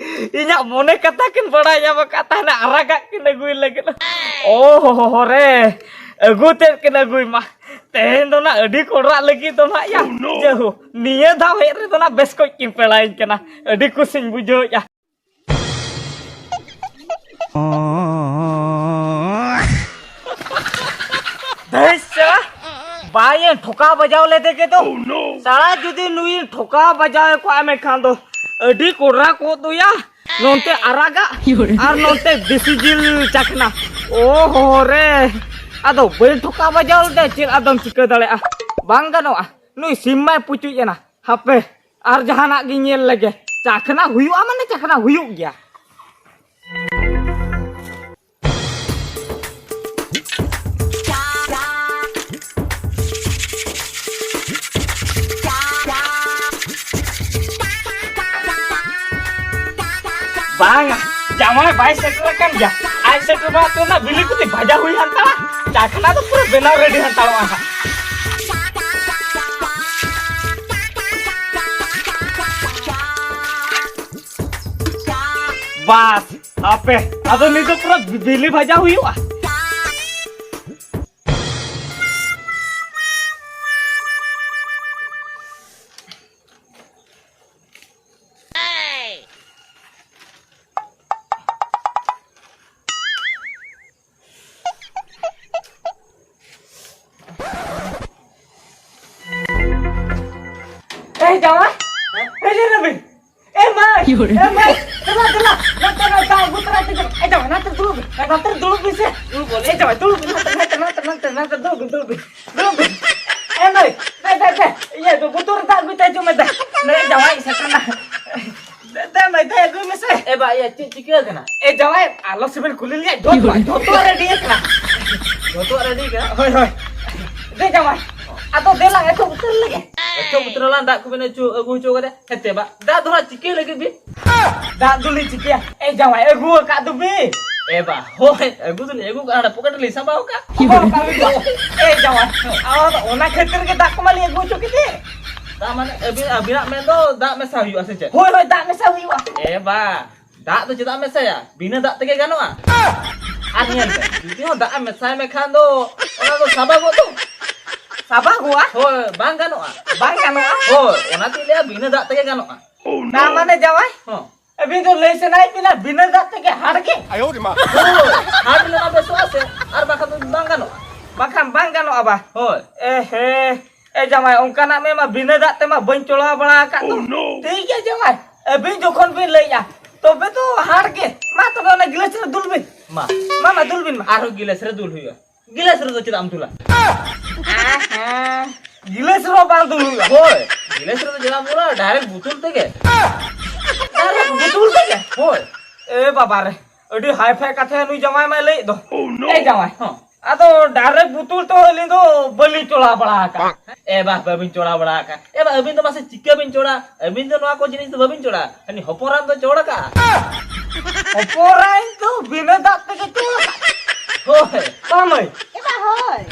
ᱤᱧᱟᱜ ᱢᱚᱱᱮ ᱠᱟᱛᱷᱟ ᱠᱤᱱ ᱵᱟᱲᱟᱭ ᱧᱟᱢ ᱟᱠᱟᱫ ᱛᱟᱦᱮᱱᱟ, ᱟᱨᱟᱜᱟᱜ ᱠᱤᱱ ᱟᱹᱜᱩᱭ ᱞᱟᱹᱜᱤᱫ᱾ ᱳ ᱦᱳ ᱦᱳ ᱨᱮ, ᱟᱹᱜᱩ ᱛᱮᱫ ᱠᱤᱱ ᱟᱹᱜᱩᱭ ᱢᱟ᱾ ᱛᱮᱦᱮᱧ ᱫᱚ ᱱᱟᱜ ᱟᱹᱰᱤ ᱠᱚᱰᱨᱟᱜ ᱞᱟᱹᱜᱤᱫ ᱫᱚ ᱱᱟᱜ ᱭᱟ᱾ ᱡᱟᱹᱦᱩ, ᱱᱤᱭᱟᱹ ᱫᱷᱟᱣ ᱦᱮᱡ ᱨᱮᱫᱚ ᱱᱟᱜ ᱵᱮᱥ ᱠᱚᱡ ᱠᱤᱱ ᱯᱮᱲᱟᱭᱤᱧ ᱠᱟᱱᱟ᱾ ᱟᱹᱰᱤ ᱠᱩᱥᱤᱧ ᱵᱩᱡᱷᱟᱹᱣᱮᱫᱼᱟ᱾ ᱫᱷᱟᱹᱭ ᱥᱟᱞᱟ, ᱵᱟᱭᱮ ᱴᱷᱚᱠᱟᱣ ᱵᱟᱡᱟᱣ ᱞᱮᱫᱮ ᱜᱮ ᱫᱚ᱾ ᱥᱟᱞᱟ ᱡᱩᱫᱤ ᱱᱩᱭ ᱴᱷᱚᱠᱟᱣ ᱵᱟᱡᱟᱣ ᱮ ᱠᱚᱜᱼᱟ, ᱢᱮᱱᱠᱷᱟᱱ ᱫᱚ ᱟᱹᱰᱤ ᱠᱚᱰᱨᱟ ᱠᱚᱜ ᱫᱚᱭᱟ᱾ ᱱᱚᱱᱛᱮ ᱟᱨᱟᱜᱟᱜ ᱟᱨ ᱱᱚᱱᱛᱮ ᱫᱮᱥᱤ ᱡᱤᱞ ᱪᱟᱠᱷᱱᱟ᱾ ᱳ ᱦᱳ ᱨᱮ, ᱟᱫᱚ ᱵᱟᱹᱧ ᱴᱷᱚᱠᱟᱣ ᱵᱟᱡᱟᱣ ᱞᱮᱫᱮ, ᱪᱮᱫ ᱟᱫᱚᱢ ᱪᱤᱠᱟᱹ ᱫᱟᱲᱮᱭᱟᱜᱼᱟ? ᱵᱟᱝ ᱜᱟᱱᱚᱜᱼᱟ, ᱱᱩᱭ ᱥᱤᱢ ᱢᱟᱭ ᱯᱩᱪᱩᱡ ᱮᱱᱟ᱾ ᱦᱟᱯᱮ, ᱟᱨ ᱡᱟᱦᱟᱱᱟᱜ ᱜᱤᱧ ᱧᱮᱞ ᱞᱮᱜᱮ᱾ ᱪᱟᱠᱷᱱᱟ ᱦᱩᱭᱩᱜᱼᱟ ᱢᱟᱱᱮ ᱪᱟᱠᱷᱱᱟ ᱦᱩᱭᱩᱜ ᱜᱮᱭᱟ᱾ ᱵᱟᱝᱟ, ᱡᱟᱶᱟᱭ ᱵᱟᱭ ᱥᱮᱴᱮᱨ ᱟᱠᱟᱱ ᱜᱮᱭᱟ᱾ ᱟᱡ ᱥᱮᱴᱮᱨ ᱢᱟ ᱛᱚ ᱚᱱᱟ ᱵᱤᱞᱤ ᱠᱚᱛᱮ ᱵᱷᱟᱡᱟ ᱦᱩᱭ ᱦᱟᱱᱛᱟᱲᱟ᱾ ᱪᱟᱠᱷᱱᱟ ᱫᱚ ᱯᱩᱨᱟᱹ ᱵᱮᱱᱟᱣ ᱨᱮᱰᱤ ᱦᱟᱱᱛᱟᱲᱚᱜᱼᱟ ᱦᱟᱸᱜ᱾ ᱵᱟᱥ, ᱦᱟᱯᱮ, ᱟᱫᱚ ᱱᱤᱛ ᱫᱚ ᱯᱩᱨᱟᱹ ᱵᱤᱞᱤ ᱵᱷᱟᱡᱟ ᱦᱩᱭᱩᱜᱼᱟ᱾ ᱮᱭ ᱡᱟᱶᱟᱭ, ᱮᱭ ᱞᱟᱹᱭ ᱨᱮᱵᱤᱱ, ᱮ ᱢᱟᱹᱭ, ᱮ ᱢᱟᱹᱭ, ᱫᱮᱞᱟ, ᱫᱮᱞᱟ, ᱱᱚᱛᱮ ᱨᱮ ᱫᱟᱜ ᱟᱹᱜᱩ ᱛᱚᱨᱟ ᱠᱟᱛᱮ, ᱮ ᱡᱟᱶᱟᱭ, ᱱᱚᱛᱮ ᱫᱩᱲᱩᱵ ᱵᱤᱱ, ᱱᱚᱛᱮ ᱫᱩᱲᱩᱵ ᱵᱤᱱ ᱥᱮ᱾ ᱫᱩᱲᱩᱵ ᱵᱚᱞᱮ᱾ ᱮ ᱡᱟᱶᱟᱭ, ᱫᱩᱲᱩᱵ ᱵᱤᱱ, ᱱᱚᱛᱮ, ᱱᱚᱛᱮ, ᱱᱚᱛᱮ, ᱱᱚᱛᱮ, ᱱᱚᱛᱮ ᱫᱩᱲᱩᱵ ᱵᱤᱱ, ᱫᱩᱲᱩᱵ ᱵᱤᱱ, ᱫᱩᱲᱩᱵ ᱵᱤᱱ᱾ ᱮ ᱪᱮᱫ ᱪᱤᱠᱟᱹ ᱠᱟᱱᱟ? ᱮ ᱡᱟᱶᱟᱭ, ᱟᱞᱚ ᱥᱮᱵᱮᱱ ᱠᱩᱞᱤ ᱞᱮᱭᱟ, ᱡᱚᱛᱚ, ᱡᱚᱛᱚ ᱨᱮᱰᱤ ᱠᱟᱱᱟ᱾ ᱡᱚᱛᱚ ᱨᱮᱰᱤ ᱠᱟᱱᱟ? ᱦᱳᱭ, ᱦᱳᱭ᱾ ᱫᱮ ᱡᱟᱶᱟᱭ, ᱟᱫᱚ ᱫᱮᱞᱟᱝ ᱮᱛᱚᱦᱚᱵ ᱩᱛᱟᱹᱨ ᱞᱮᱜᱮ᱾ ᱮᱛᱚᱦᱚᱵ ᱩᱛᱟᱹᱨ ᱞᱟᱝ, ᱫᱟᱜ ᱠᱚᱵᱮᱱ ᱟᱹᱪᱩ, ᱟᱹᱜᱩ ᱦᱚᱪᱚ ᱠᱟᱫᱟ᱾ ᱦᱮᱸ ᱛᱮ ᱵᱟ, ᱫᱟᱜ ᱫᱚ ᱦᱟᱸᱜ ᱪᱤᱠᱟᱹ ᱞᱟᱹᱜᱤᱫ ᱵᱤᱱ? ᱫᱟᱜ ᱫᱚᱞᱤᱧ ᱪᱤᱠᱟᱹᱭᱟ? ᱮ ᱡᱟᱶᱟᱭ, ᱟᱹᱜᱩ ᱟᱠᱟᱫ ᱫᱚᱵᱤᱱ᱾ ᱮ ᱵᱟ, ᱦᱳᱭ, ᱟᱹᱜᱩ ᱫᱚᱞᱤᱧ ᱟᱹᱜᱩ ᱠᱟᱜᱼᱟ, ᱦᱟᱸᱰᱮ ᱯᱚᱠᱮᱴ ᱨᱮᱞᱤᱧ ᱥᱟᱸᱵᱟᱣ ᱠᱟᱜ᱾ ᱦᱳᱭ, ᱦᱳᱭ, ᱦᱳᱭ᱾ ᱮ ᱡᱟᱶᱟᱭ, ᱟᱫᱚ ᱚᱱᱟ ᱠᱷᱟᱹᱛᱤᱨ ᱜᱮ ᱫᱟᱜ ᱠᱚᱢᱟ ᱞᱤᱧ ᱟᱹᱜᱩ ᱦᱚᱪᱚ ᱠᱮᱫᱮ᱾ ᱫᱟᱜ ᱢᱟᱱᱮ ᱟᱹᱵᱤᱱ, ᱟᱹᱵᱤᱱᱟᱜ ᱢᱮᱱ ᱫᱚ ᱫᱟᱜ ᱢᱮᱥᱟ ᱦᱩᱭᱩᱜᱼᱟ ᱥᱮ ᱪᱮᱫ? ᱦᱳᱭ, ᱦᱳᱭ, ᱫᱟᱜ ᱢᱮᱥᱟ ᱦᱩᱭᱩᱜᱼᱟ᱾ ᱮ ᱵᱟ, ᱫᱟᱜ ᱫᱚ ᱪᱮᱫᱟᱜ ᱮᱢ ᱢᱮᱥᱟᱭᱟ? ᱵᱤᱱᱟᱹ ᱫᱟᱜ ᱛᱮᱜᱮ ᱜᱟᱱᱚᱜᱼᱟ᱾ ᱟᱨ ᱧᱮᱞ ᱢᱮ, ᱡᱩᱫᱤ ᱦᱚᱸ ᱫᱟᱜ ᱮᱢ ᱢᱮᱥᱟᱭ ᱢᱮ ᱠᱷᱟᱱ ᱫᱚ ᱚᱱᱟ ᱫᱚ ᱥᱟᱵᱟᱜᱚᱜ ᱫᱚ᱾ ᱥᱟᱵᱟᱜᱚᱜᱼᱟ? ᱦᱳᱭ, ᱵᱟᱝ ᱜᱟᱱᱚᱜᱼᱟ᱾ ᱵᱟᱝ ᱜᱟᱱᱚᱜᱼᱟ? ᱦᱳᱭ, ᱚᱱᱟᱛᱤᱧ ᱞᱟᱹᱭᱟ ᱵᱤᱱᱟᱹ ᱫᱟᱜ ᱛᱮᱜᱮ ᱜᱟᱱᱚᱜᱼᱟ᱾ ᱛᱟ ᱢᱟᱱᱮ ᱡᱟᱶᱟᱭ, ᱦᱚᱸ᱾ ᱟᱹᱵᱤᱱ ᱫᱚ ᱞᱟᱹᱭ ᱥᱟᱱᱟᱭᱮᱫ ᱵᱤᱱᱟ ᱵᱤᱱᱟᱹ ᱫᱟᱜ ᱛᱮᱜᱮ ᱦᱟᱲ ᱜᱮ? ᱦᱳᱭ, ᱦᱟᱲ ᱞᱮᱱᱟ ᱵᱮᱥᱚᱜᱼᱟ ᱥᱮ, ᱟᱨ ᱵᱟᱠᱷᱟᱱ ᱫᱚ ᱵᱟᱝ ᱜᱟᱱᱚᱜᱼᱟ᱾ ᱵᱟᱠᱷᱟᱱ ᱵᱟᱝ ᱜᱟᱱᱚᱜᱼᱟ ᱵᱟ? ᱦᱳᱭ᱾ ᱮ ᱦᱮ, ᱮ ᱡᱟᱶᱟᱭ, ᱚᱱᱠᱟᱱᱟᱜ ᱢᱮ ᱢᱟ ᱵᱤᱱᱟᱹ ᱫᱟᱜ ᱛᱮᱢᱟ ᱵᱟᱹᱧ ᱪᱚᱲᱟᱣ ᱵᱟᱲᱟ ᱟᱠᱟᱫ ᱫᱚ᱾ Oh no! ᱴᱷᱤᱠ ᱜᱮᱭᱟ ᱡᱟᱶᱟᱭ, ᱟᱹᱵᱤᱱ ᱡᱚᱠᱷᱚᱱ ᱵᱤᱱ ᱞᱟᱹᱭᱮᱜᱼᱟ, ᱛᱚᱵᱮ ᱫᱚ ᱦᱟᱲ ᱜᱮ᱾ ᱢᱟ ᱛᱚᱵᱮ ᱚᱱᱟ ᱜᱤᱞᱟᱹᱥ ᱨᱮ ᱫᱩᱞ ᱵᱤᱱ᱾ ᱢᱟ᱾ ᱢᱟ, ᱢᱟ, ᱫᱩᱞ ᱵᱤᱱ ᱢᱟ᱾ ᱟᱨᱦᱚᱸ ᱜᱤᱞᱟᱹᱥ ᱨᱮ ᱫᱩᱞ ᱦᱩᱭᱩᱜᱼᱟ᱾ ᱜᱤᱞᱟᱹᱥ ᱨᱮᱫᱚ ᱪᱮᱫᱟᱜ ᱮᱢ ᱫᱩᱞᱟ? ᱟᱦᱟ, ᱜᱤᱞᱟᱹᱥ ᱨᱮᱦᱚᱸ ᱵᱟᱝ ᱫᱩᱞ ᱦᱩᱭᱩᱜᱼᱟ? ᱦᱳᱭ, ᱜᱤᱞᱟᱹᱥ ᱨᱮᱫᱚ ᱪᱮᱫᱟᱜ ᱮᱢ ᱫᱩᱞᱟ? ᱰᱟᱭᱨᱮᱠᱴ ᱵᱩᱛᱩᱞ ᱛᱮᱜᱮ᱾ ᱰᱟᱭᱨᱮᱠᱴ ᱵᱩᱛᱩᱞ ᱛᱮᱜᱮ? ᱦᱳᱭ᱾ ᱮ ᱵᱟᱵᱟ ᱨᱮ, ᱟᱹᱰᱤ ᱦᱟᱭ ᱯᱷᱟᱭ ᱠᱟᱛᱷᱟ ᱱᱩᱭ ᱡᱟᱶᱟᱭ ᱢᱟᱭ ᱞᱟᱹᱭᱮᱫ ᱫᱚ᱾ Oh no! ᱮ ᱡᱟᱶᱟᱭ, ᱦᱚᱸ᱾ ᱟᱫᱚ ᱰᱟᱭᱨᱮᱠᱴ ᱵᱩᱛᱩᱞ ᱛᱮᱦᱚᱸ ᱟᱹᱞᱤᱧ ᱫᱚ ᱵᱟᱹᱞᱤᱧ ᱪᱚᱲᱟ ᱵᱟᱲᱟ ᱟᱠᱟᱫ᱾ ᱮ ᱵᱟ, ᱵᱟᱹᱵᱤᱱ ᱪᱚᱲᱟ ᱵᱟᱲᱟ ᱟᱠᱟᱫ᱾ ᱮ ᱵᱟ, ᱟᱹᱵᱤᱱ ᱫᱚ ᱢᱟᱥᱮ ᱪᱤᱠᱟᱹ ᱵᱤᱱ ᱪᱚᱲᱟ? ᱟᱹᱵᱤᱱ ᱫᱚ ᱱᱚᱣᱟ ᱠᱚ ᱡᱤᱱᱤᱥ ᱫᱚ ᱵᱟᱹᱵᱤᱱ ᱪᱚᱲᱟ᱾ ᱦᱟᱹᱱᱤ ᱦᱚᱯᱚᱱ ᱮᱨᱟᱢ ᱫᱚ ᱪᱚᱲ ᱟᱠᱟᱫᱼᱟ᱾ ᱦᱚᱯᱚᱱ ᱮᱨᱟᱧ ᱫᱚ ᱵᱤᱱᱟᱹ ᱫᱟᱜ ᱛᱮᱜᱮ ᱪᱚᱲ ᱟᱠᱟᱫ᱾ ᱦᱳᱭ᱾ ᱵᱟᱝ ᱢᱟᱹᱭ? ᱮ ᱵᱟ, ᱦᱳᱭ᱾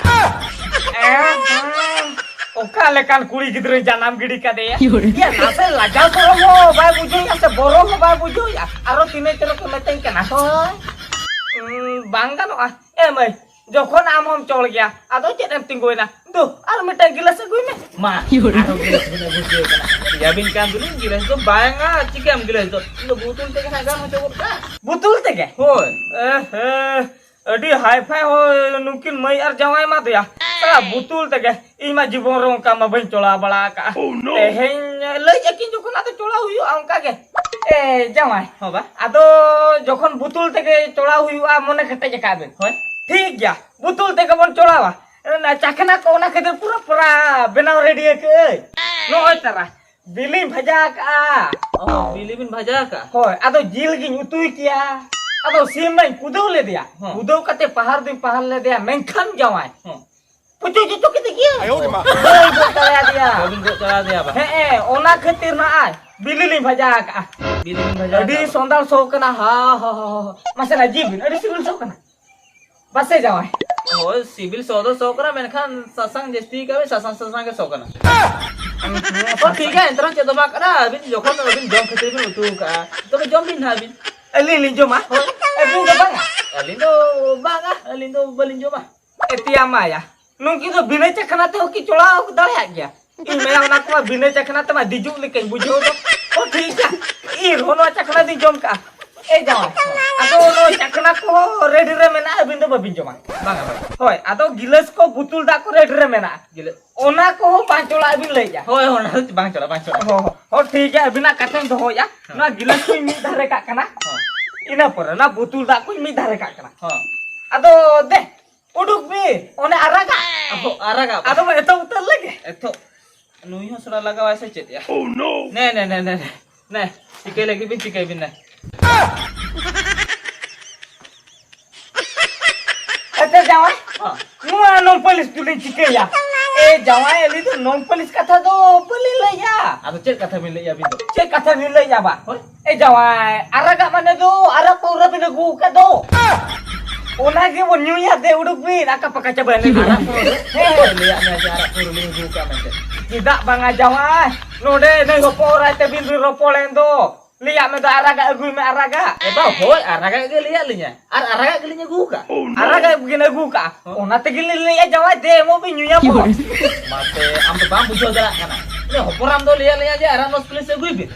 ᱮ ᱦᱮᱸ, ᱚᱠᱟ ᱞᱮᱠᱟᱱ ᱠᱩᱲᱤ ᱜᱤᱫᱽᱨᱟᱹ ᱡᱟᱱᱟᱢ ᱜᱤᱰᱤ ᱠᱟᱫᱮᱭᱟ? ᱤᱭᱟᱹ, ᱱᱟᱥᱮ ᱞᱟᱡᱟᱣ ᱥᱚᱨᱚᱢ ᱦᱚᱸ ᱵᱟᱭ ᱵᱩᱡᱷᱟᱹᱣᱮᱫᱼᱟ ᱥᱮ ᱵᱚᱨᱚ ᱦᱚᱸ ᱵᱟᱭ ᱵᱩᱡᱷᱟᱹᱣᱮᱫᱼᱟ᱾ ᱟᱨᱚ ᱛᱤᱱᱟᱹᱜ ᱪᱚᱨᱚᱠ ᱠᱚ ᱢᱮᱛᱟᱹᱧ ᱠᱟᱱᱟ, ᱦᱳᱭ᱾ ᱩᱸ, ᱵᱟᱝ ᱜᱟᱱᱚᱜᱼᱟ᱾ ᱮ ᱢᱟᱹᱭ, ᱡᱚᱠᱷᱚᱱ ᱟᱢ ᱦᱚᱸᱢ ᱪᱚᱲ ᱜᱮᱭᱟ, ᱟᱫᱚ ᱪᱮᱫ ᱮᱢ ᱛᱤᱸᱜᱩᱭᱮᱱᱟ? ᱫᱩ, ᱟᱨ ᱢᱤᱫᱴᱟᱝ ᱜᱤᱞᱟᱹᱥ ᱟᱹᱜᱩᱭ ᱢᱮ᱾ ᱢᱟ, ᱟᱨᱦᱚᱸ ᱜᱤᱞᱟᱹᱥ ᱵᱤᱱ ᱟᱹᱜᱩ ᱦᱚᱪᱚᱭᱮ ᱠᱟᱱᱟ᱾ ᱞᱟᱹᱭᱟᱵᱤᱱ ᱠᱟᱱ ᱫᱚᱞᱤᱧ, ᱜᱤᱞᱟᱹᱥ ᱫᱚ ᱵᱟᱝᱟ, ᱪᱤᱠᱟᱹᱭᱟᱢ ᱜᱤᱞᱟᱹᱥ ᱫᱚ? ᱤᱧ ᱫᱚ ᱵᱳᱛᱚᱞ ᱛᱮᱜᱮ ᱦᱟᱸᱜ ᱜᱟᱱ ᱦᱚᱪᱚ ᱜᱚᱫ ᱠᱟᱜᱼᱟ᱾ ᱵᱳᱛᱚᱞ ᱛᱮᱜᱮ? ᱦᱳᱭ᱾ ᱮ ᱦᱮ, ᱟᱹᱰᱤ ᱦᱟᱭ ᱯᱷᱟᱭ ᱦᱚ ᱱᱩᱠᱤᱱ ᱢᱟᱹᱭ ᱟᱨ ᱡᱟᱶᱟᱭ ᱮᱢᱟ ᱫᱮᱭᱟ᱾ ᱥᱟᱞᱟ ᱵᱳᱛᱚᱞ ᱛᱮᱜᱮ᱾ ᱤᱧ ᱢᱟ ᱡᱤᱵᱚᱱ ᱨᱮ ᱚᱱᱠᱟ ᱢᱟ ᱵᱟᱹᱧ ᱪᱚᱲᱟᱣ ᱵᱟᱲᱟ ᱟᱠᱟᱜᱼᱟ᱾ Oh no! ᱛᱮᱦᱮᱧ ᱞᱟᱹᱭ ᱟᱹᱠᱤᱱ ᱡᱚᱠᱷᱚᱱ ᱟᱫᱚ ᱪᱚᱲᱟᱣ ᱦᱩᱭᱩᱜᱼᱟ ᱚᱱᱠᱟ ᱜᱮ᱾ ᱮ ᱡᱟᱶᱟᱭ, ᱦᱚᱸ ᱵᱟ? ᱟᱫᱚ ᱡᱚᱠᱷᱚᱱ ᱵᱳᱛᱚᱞ ᱛᱮᱜᱮ ᱪᱚᱲᱟᱣ ᱦᱩᱭᱩᱜᱼᱟ, ᱢᱚᱱᱮ ᱠᱮᱴᱮᱡ ᱟᱠᱟᱫ ᱵᱮᱱ᱾ ᱦᱳᱭ᱾ ᱴᱷᱤᱠ ᱜᱮᱭᱟ, ᱵᱳᱛᱚᱞ ᱛᱮᱜᱮ ᱵᱚᱱ ᱪᱚᱲᱟᱣᱟ᱾ ᱚᱱᱟ ᱪᱟᱠᱷᱱᱟ ᱠᱚ ᱚᱱᱟ ᱠᱷᱟᱹᱛᱤᱨ ᱯᱩᱨᱟᱹ, ᱯᱩᱨᱟ ᱵᱮᱱᱟᱣ ᱨᱮᱰᱤ ᱟᱠᱟᱫ ᱟᱹᱧ᱾ ᱱᱚᱜᱼᱚᱭ ᱛᱟᱨᱟ ᱵᱤᱞᱤᱧ ᱵᱷᱟᱡᱟ ᱟᱠᱟᱜᱼᱟ, ᱚ, ᱵᱤᱞᱤ ᱵᱤᱱ ᱵᱷᱟᱡᱟ ᱟᱠᱟᱜᱼᱟ? ᱦᱳᱭ, ᱟᱫᱚ ᱡᱤᱞ ᱜᱤᱧ ᱩᱛᱩᱭ ᱠᱮᱭᱟ᱾ ᱟᱫᱚ ᱥᱤᱢ ᱢᱟᱧ ᱠᱩᱫᱟᱹᱣ ᱞᱮᱫᱮᱭᱟ᱾ ᱦᱚᱸ᱾ ᱠᱩᱫᱟᱹᱣ ᱠᱟᱛᱮ ᱯᱟᱦᱟᱨ ᱫᱩᱧ ᱯᱟᱦᱟᱨ ᱞᱮᱫᱮᱭᱟ, ᱢᱮᱱᱠᱷᱟᱱ ᱡᱟᱶᱟᱭ᱾ ᱦᱚᱸ᱾ ᱯᱩᱪᱩ ᱪᱩᱪᱩ ᱠᱮᱫᱮ ᱜᱮᱭᱟ᱾ ᱟᱭᱳ ᱨᱮ ᱢᱟ᱾ ᱵᱟᱹᱧ ᱜᱚᱡ ᱫᱟᱲᱮᱭᱟᱫᱮᱭᱟ᱾ ᱵᱟᱹᱵᱤᱱ ᱜᱚᱡ ᱫᱟᱲᱮᱭᱟᱫᱮᱭᱟ ᱵᱟ? ᱦᱮᱸ, ᱚᱱᱟ ᱠᱷᱟᱹᱛᱤᱨ ᱱᱚᱜᱼᱚᱭ ᱵᱤᱞᱤ ᱞᱤᱧ ᱵᱷᱟᱡᱟ ᱟᱠᱟᱜᱼᱟ᱾ ᱵᱤᱞᱤ ᱞᱤᱧ ᱵᱷᱟᱡᱟ ᱟᱹᱰᱤ ᱟᱠᱟᱜᱼᱟ᱾ ᱥᱚᱸᱫᱷᱟᱲ ᱥᱚ ᱠᱟᱱᱟ᱾ ᱦᱟ, ᱦᱟ, ᱦᱟ, ᱦᱟ᱾ ᱢᱟᱥᱮ ᱱᱟ ᱡᱤᱞ ᱵᱤᱱ, ᱟᱹᱰᱤ ᱥᱤᱵᱤᱞ ᱥᱚ ᱠᱟᱱᱟ᱾ ᱵᱟᱥᱮ ᱡᱟᱶᱟᱭ? ᱦᱳᱭ, ᱥᱤᱵᱤᱞ ᱥᱚ ᱫᱚ ᱥᱚ ᱠᱟᱱᱟ, ᱢᱮᱱᱠᱷᱟᱱ ᱥᱟᱥᱟᱝ ᱡᱟᱹᱥᱛᱤ ᱠᱟᱜ ᱵᱤᱱ, ᱥᱟᱥᱟᱝ ᱥᱟᱥᱟᱝ ᱜᱮ ᱥᱚ ᱠᱟᱱᱟ᱾ ᱚ, ᱴᱷᱤᱠ ᱜᱮᱭᱟ, ᱮᱱᱛᱮ ᱨᱮᱦᱚᱸ ᱪᱮᱫ ᱫᱚ ᱵᱟᱝ ᱠᱟᱱᱟ, ᱟᱹᱵᱤᱱ ᱡᱚᱠᱷᱚᱱ ᱟᱹᱵᱤᱱ ᱡᱚᱢ ᱠᱷᱟᱹᱛᱤᱨ ᱵᱤᱱ ᱩᱛᱩ ᱟᱠᱟᱜᱼᱟ, ᱛᱚᱵᱮ ᱡᱚᱢ ᱵᱤᱱ ᱱᱟᱦᱟᱜ ᱟᱹᱵᱤᱱ᱾ ᱟᱹᱞᱤᱧ ᱞᱤᱧ ᱡᱚᱢᱟ? ᱦᱳᱭ᱾ ᱟᱹᱵᱤᱱ ᱫᱚ ᱵᱟᱝᱟ? ᱟᱹᱞᱤᱧ ᱫᱚ ᱵᱟᱝᱟ, ᱟᱹᱞᱤᱧ ᱫᱚ ᱵᱟᱹᱞᱤᱧ ᱡᱚᱢᱟ᱾ ᱮᱛᱤᱭᱟ ᱢᱟᱭᱟ, ᱱᱩᱠᱤᱱ ᱫᱚ ᱵᱤᱱᱟᱹ ᱪᱟᱠᱷᱱᱟ ᱛᱮᱦᱚᱸ ᱠᱤᱱ ᱪᱚᱲᱟᱣ ᱫᱟᱲᱮᱭᱟᱜ ᱜᱮᱭᱟ᱾ ᱤᱧ ᱢᱮᱱᱟ ᱚᱱᱟ ᱠᱚᱢᱟ ᱵᱤᱱᱟᱹ ᱪᱟᱠᱷᱱᱟ ᱛᱮᱢᱟ ᱫᱤᱡᱩᱜ ᱞᱮᱠᱟᱧ ᱵᱩᱡᱷᱟᱹᱣ ᱫᱚ᱾ ᱚ, ᱴᱷᱤᱠ ᱜᱮᱭᱟ, ᱤᱧ ᱨᱮᱦᱚᱸ ᱱᱚᱣᱟ ᱪᱟᱠᱷᱱᱟ ᱫᱚᱧ ᱡᱚᱢ ᱠᱟᱜᱼᱟ᱾ ᱮ ᱡᱟᱶᱟᱭ, ᱟᱫᱚ ᱱᱚᱜᱼᱚᱭ ᱪᱟᱠᱷᱱᱟ ᱠᱚᱦᱚᱸ ᱨᱮᱰᱤ ᱨᱮ ᱢᱮᱱᱟᱜᱼᱟ, ᱟᱹᱵᱤᱱ ᱫᱚ ᱵᱟᱹᱵᱤᱱ ᱡᱚᱢᱟ? ᱵᱟᱝᱟ, ᱵᱟᱝᱟ᱾ ᱦᱳᱭ, ᱟᱫᱚ ᱜᱤᱞᱟᱹᱥ ᱠᱚ ᱵᱩᱛᱩᱞ ᱫᱟᱜ ᱠᱚ ᱨᱮᱰᱤ ᱨᱮ ᱢᱮᱱᱟᱜᱼᱟ᱾ ᱜᱤᱞᱟᱹ- ᱚᱱᱟ ᱠᱚᱦᱚᱸ ᱵᱟᱝ ᱪᱚᱲᱟᱜ ᱵᱤᱱ ᱞᱟᱹᱭᱮᱜᱼᱟ᱾ ᱦᱳᱭ, ᱦᱳᱭ, ᱚᱱᱟ ᱫᱚ ᱵᱟᱝ ᱪᱚᱲᱟᱜ, ᱵᱟᱝ ᱪᱚᱲᱟᱜ᱾ ᱦᱚᱸ, ᱦᱚᱸ, ᱦᱚᱸ, ᱴᱷᱤᱠ ᱜᱮᱭᱟ, ᱟᱹᱵᱤᱱᱟᱜ ᱠᱟᱛᱷᱟᱧ ᱫᱚᱦᱚᱭᱮᱜᱼᱟ᱾ ᱦᱮᱸ᱾ ᱱᱚᱣᱟ ᱜᱤᱞᱟᱹᱥ ᱠᱚᱧ ᱢᱤᱫ ᱫᱷᱟᱨᱮ ᱠᱟᱜ ᱠᱟᱱᱟ᱾ ᱦᱮᱸ᱾ ᱤᱱᱟᱹ ᱯᱚᱨᱮ ᱱᱚᱣᱟ ᱵᱩᱛᱩᱞ ᱫᱟᱜ ᱠᱚᱧ ᱢᱤᱫ ᱫᱷᱟᱨᱮ ᱠᱟᱜ ᱠᱟᱱᱟ᱾ ᱦᱮᱸ᱾ ᱟᱫᱚ ᱫᱮ, ᱩᱰᱩᱠ ᱵᱤᱱ, ᱚᱱᱮ ᱟᱨᱟᱜᱟᱜ᱾ ᱚ, ᱟᱨᱟᱜᱟᱜ ᱵᱟ? ᱟᱫᱚ ᱵᱚ ᱮᱛᱚᱦᱚᱵ ᱩᱛᱟᱹᱨ ᱞᱮᱜᱮ᱾ ᱮᱛᱚᱦᱚᱵ᱾ ᱱᱩᱭ ᱦᱚᱸ ᱥᱚᱲᱟ ᱞᱟᱜᱟᱣᱟᱭ ᱥᱮ ᱪᱮᱫ ᱭᱟ? Oh, no! ᱱᱮ, ᱱᱮ, ᱱᱮ, ᱱᱮ, ᱱᱮ᱾ ᱱᱮ, ᱪᱤᱠᱟᱹᱭ ᱞᱟᱹᱜᱤᱫ ᱵᱤᱱ, ᱪᱤᱠᱟᱹᱭ ᱵᱤᱱ, ᱱᱮ᱾ ᱟᱪᱪᱷᱟ, ᱡᱟᱶᱟᱭ, ᱦᱚᱸ᱾ ᱱᱚᱣᱟ ᱱᱚᱝ ᱯᱟᱹᱞᱤᱥ ᱫᱚᱞᱤᱧ ᱪᱤᱠᱟᱹᱭᱟ? ᱮ, ᱡᱟᱶᱟᱭ, ᱟᱹᱞᱤᱧ ᱫᱚ ᱱᱚᱝ ᱯᱟᱹᱞᱤᱥ ᱠᱟᱛᱷᱟ ᱫᱚ ᱵᱟᱹᱞᱤᱧ ᱞᱟᱹᱭᱟ᱾ ᱟᱫᱚ ᱪᱮᱫ ᱠᱟᱛᱷᱟ ᱵᱤᱱ ᱞᱟᱹᱭᱟ ᱟᱹᱵᱤᱱ ᱫᱚ? ᱪᱮᱫ ᱠᱟᱛᱷᱟ ᱵᱤᱱ ᱞᱟᱹᱭᱟ ᱵᱟ? ᱦᱳᱭ᱾ ᱮ ᱡᱟᱶᱟᱭ, ᱟᱨᱟᱜᱟᱜ ᱢᱟᱱᱮ ᱫᱚ ᱟᱨᱟᱜ ᱯᱟᱹᱣᱨᱟᱹ ᱵᱤᱱ ᱟᱹᱜᱩ ᱟᱠᱟᱫ ᱫᱚ᱾ ᱚᱱᱟ ᱜᱮᱵᱚᱱ ᱧᱩᱭᱟ, ᱫᱮ ᱩᱰᱩᱠ ᱵᱤᱱ, ᱟᱠᱟ ᱯᱟᱠᱟ ᱪᱟᱵᱟᱭᱮᱱᱟ᱾ ᱟᱨᱟᱜ ᱯᱟᱹᱣᱨᱟᱹ? ᱦᱮᱸ᱾ ᱚᱠᱚᱭ ᱞᱟᱹᱭᱟᱫ ᱢᱮᱭᱟ ᱡᱮ ᱟᱨᱟᱜ ᱯᱟᱹᱣᱨᱟᱹ ᱞᱤᱧ ᱟᱹᱜᱩ ᱟᱠᱟᱫᱼᱟ ᱢᱮᱱᱛᱮ? ᱪᱮᱫᱟᱜ ᱵᱟᱝᱟ ᱡᱟᱶᱟᱭ? ᱱᱚᱰᱮ ᱱᱟᱹᱭ ᱦᱚᱯᱚᱱ ᱮᱨᱟᱭ ᱛᱮᱵᱤᱱ ᱨᱚᱯᱚᱲᱮᱱ ᱫᱚ᱾ ᱞᱟᱹᱭᱟᱫ ᱢᱮ ᱫᱚ ᱟᱨᱟᱜᱟᱜ ᱟᱹᱜᱩᱭ ᱢᱮ, ᱟᱨᱟᱜᱟᱜ᱾ ᱮ ᱵᱟ, ᱦᱳᱭ, ᱟᱨᱟᱜᱟᱜ ᱜᱮ ᱞᱟᱹᱭᱟᱫ ᱞᱤᱧᱟᱭ᱾ ᱟᱨ ᱟᱨᱟᱜᱟᱜ ᱜᱮᱞᱤᱧ ᱟᱹᱜᱩ ᱟᱠᱟᱫᱼᱟ᱾ ᱟᱨᱟᱜᱟᱜ ᱵᱤᱱ ᱟᱹᱜᱩ ᱟᱠᱟᱫᱼᱟ? ᱦᱚᱸ᱾ ᱚᱱᱟ ᱛᱮᱜᱮ ᱞᱤᱧ ᱞᱟᱹᱭᱮᱫᱼᱟ, ᱡᱟᱶᱟᱭ, ᱫᱮ ᱮᱢᱚᱜ ᱵᱤᱱ ᱧᱩᱭᱟᱵᱚᱱ᱾ ᱢᱟᱥᱮ, ᱟᱢ ᱫᱚ ᱵᱟᱢ ᱵᱩᱡᱷᱟᱹᱣ ᱫᱟᱲᱮᱭᱟᱜ ᱠᱟᱱᱟ᱾ ᱩᱱᱤ ᱦᱚᱯᱚᱱ ᱦᱟᱲᱟᱢ ᱫᱚ ᱞᱟᱹᱭᱟᱫ ᱞᱤᱧᱟ ᱡᱮ ᱟᱨᱟᱜ ᱱᱚᱥ ᱯᱞᱮᱥ ᱟᱹᱜᱩᱭ ᱵᱤᱱ᱾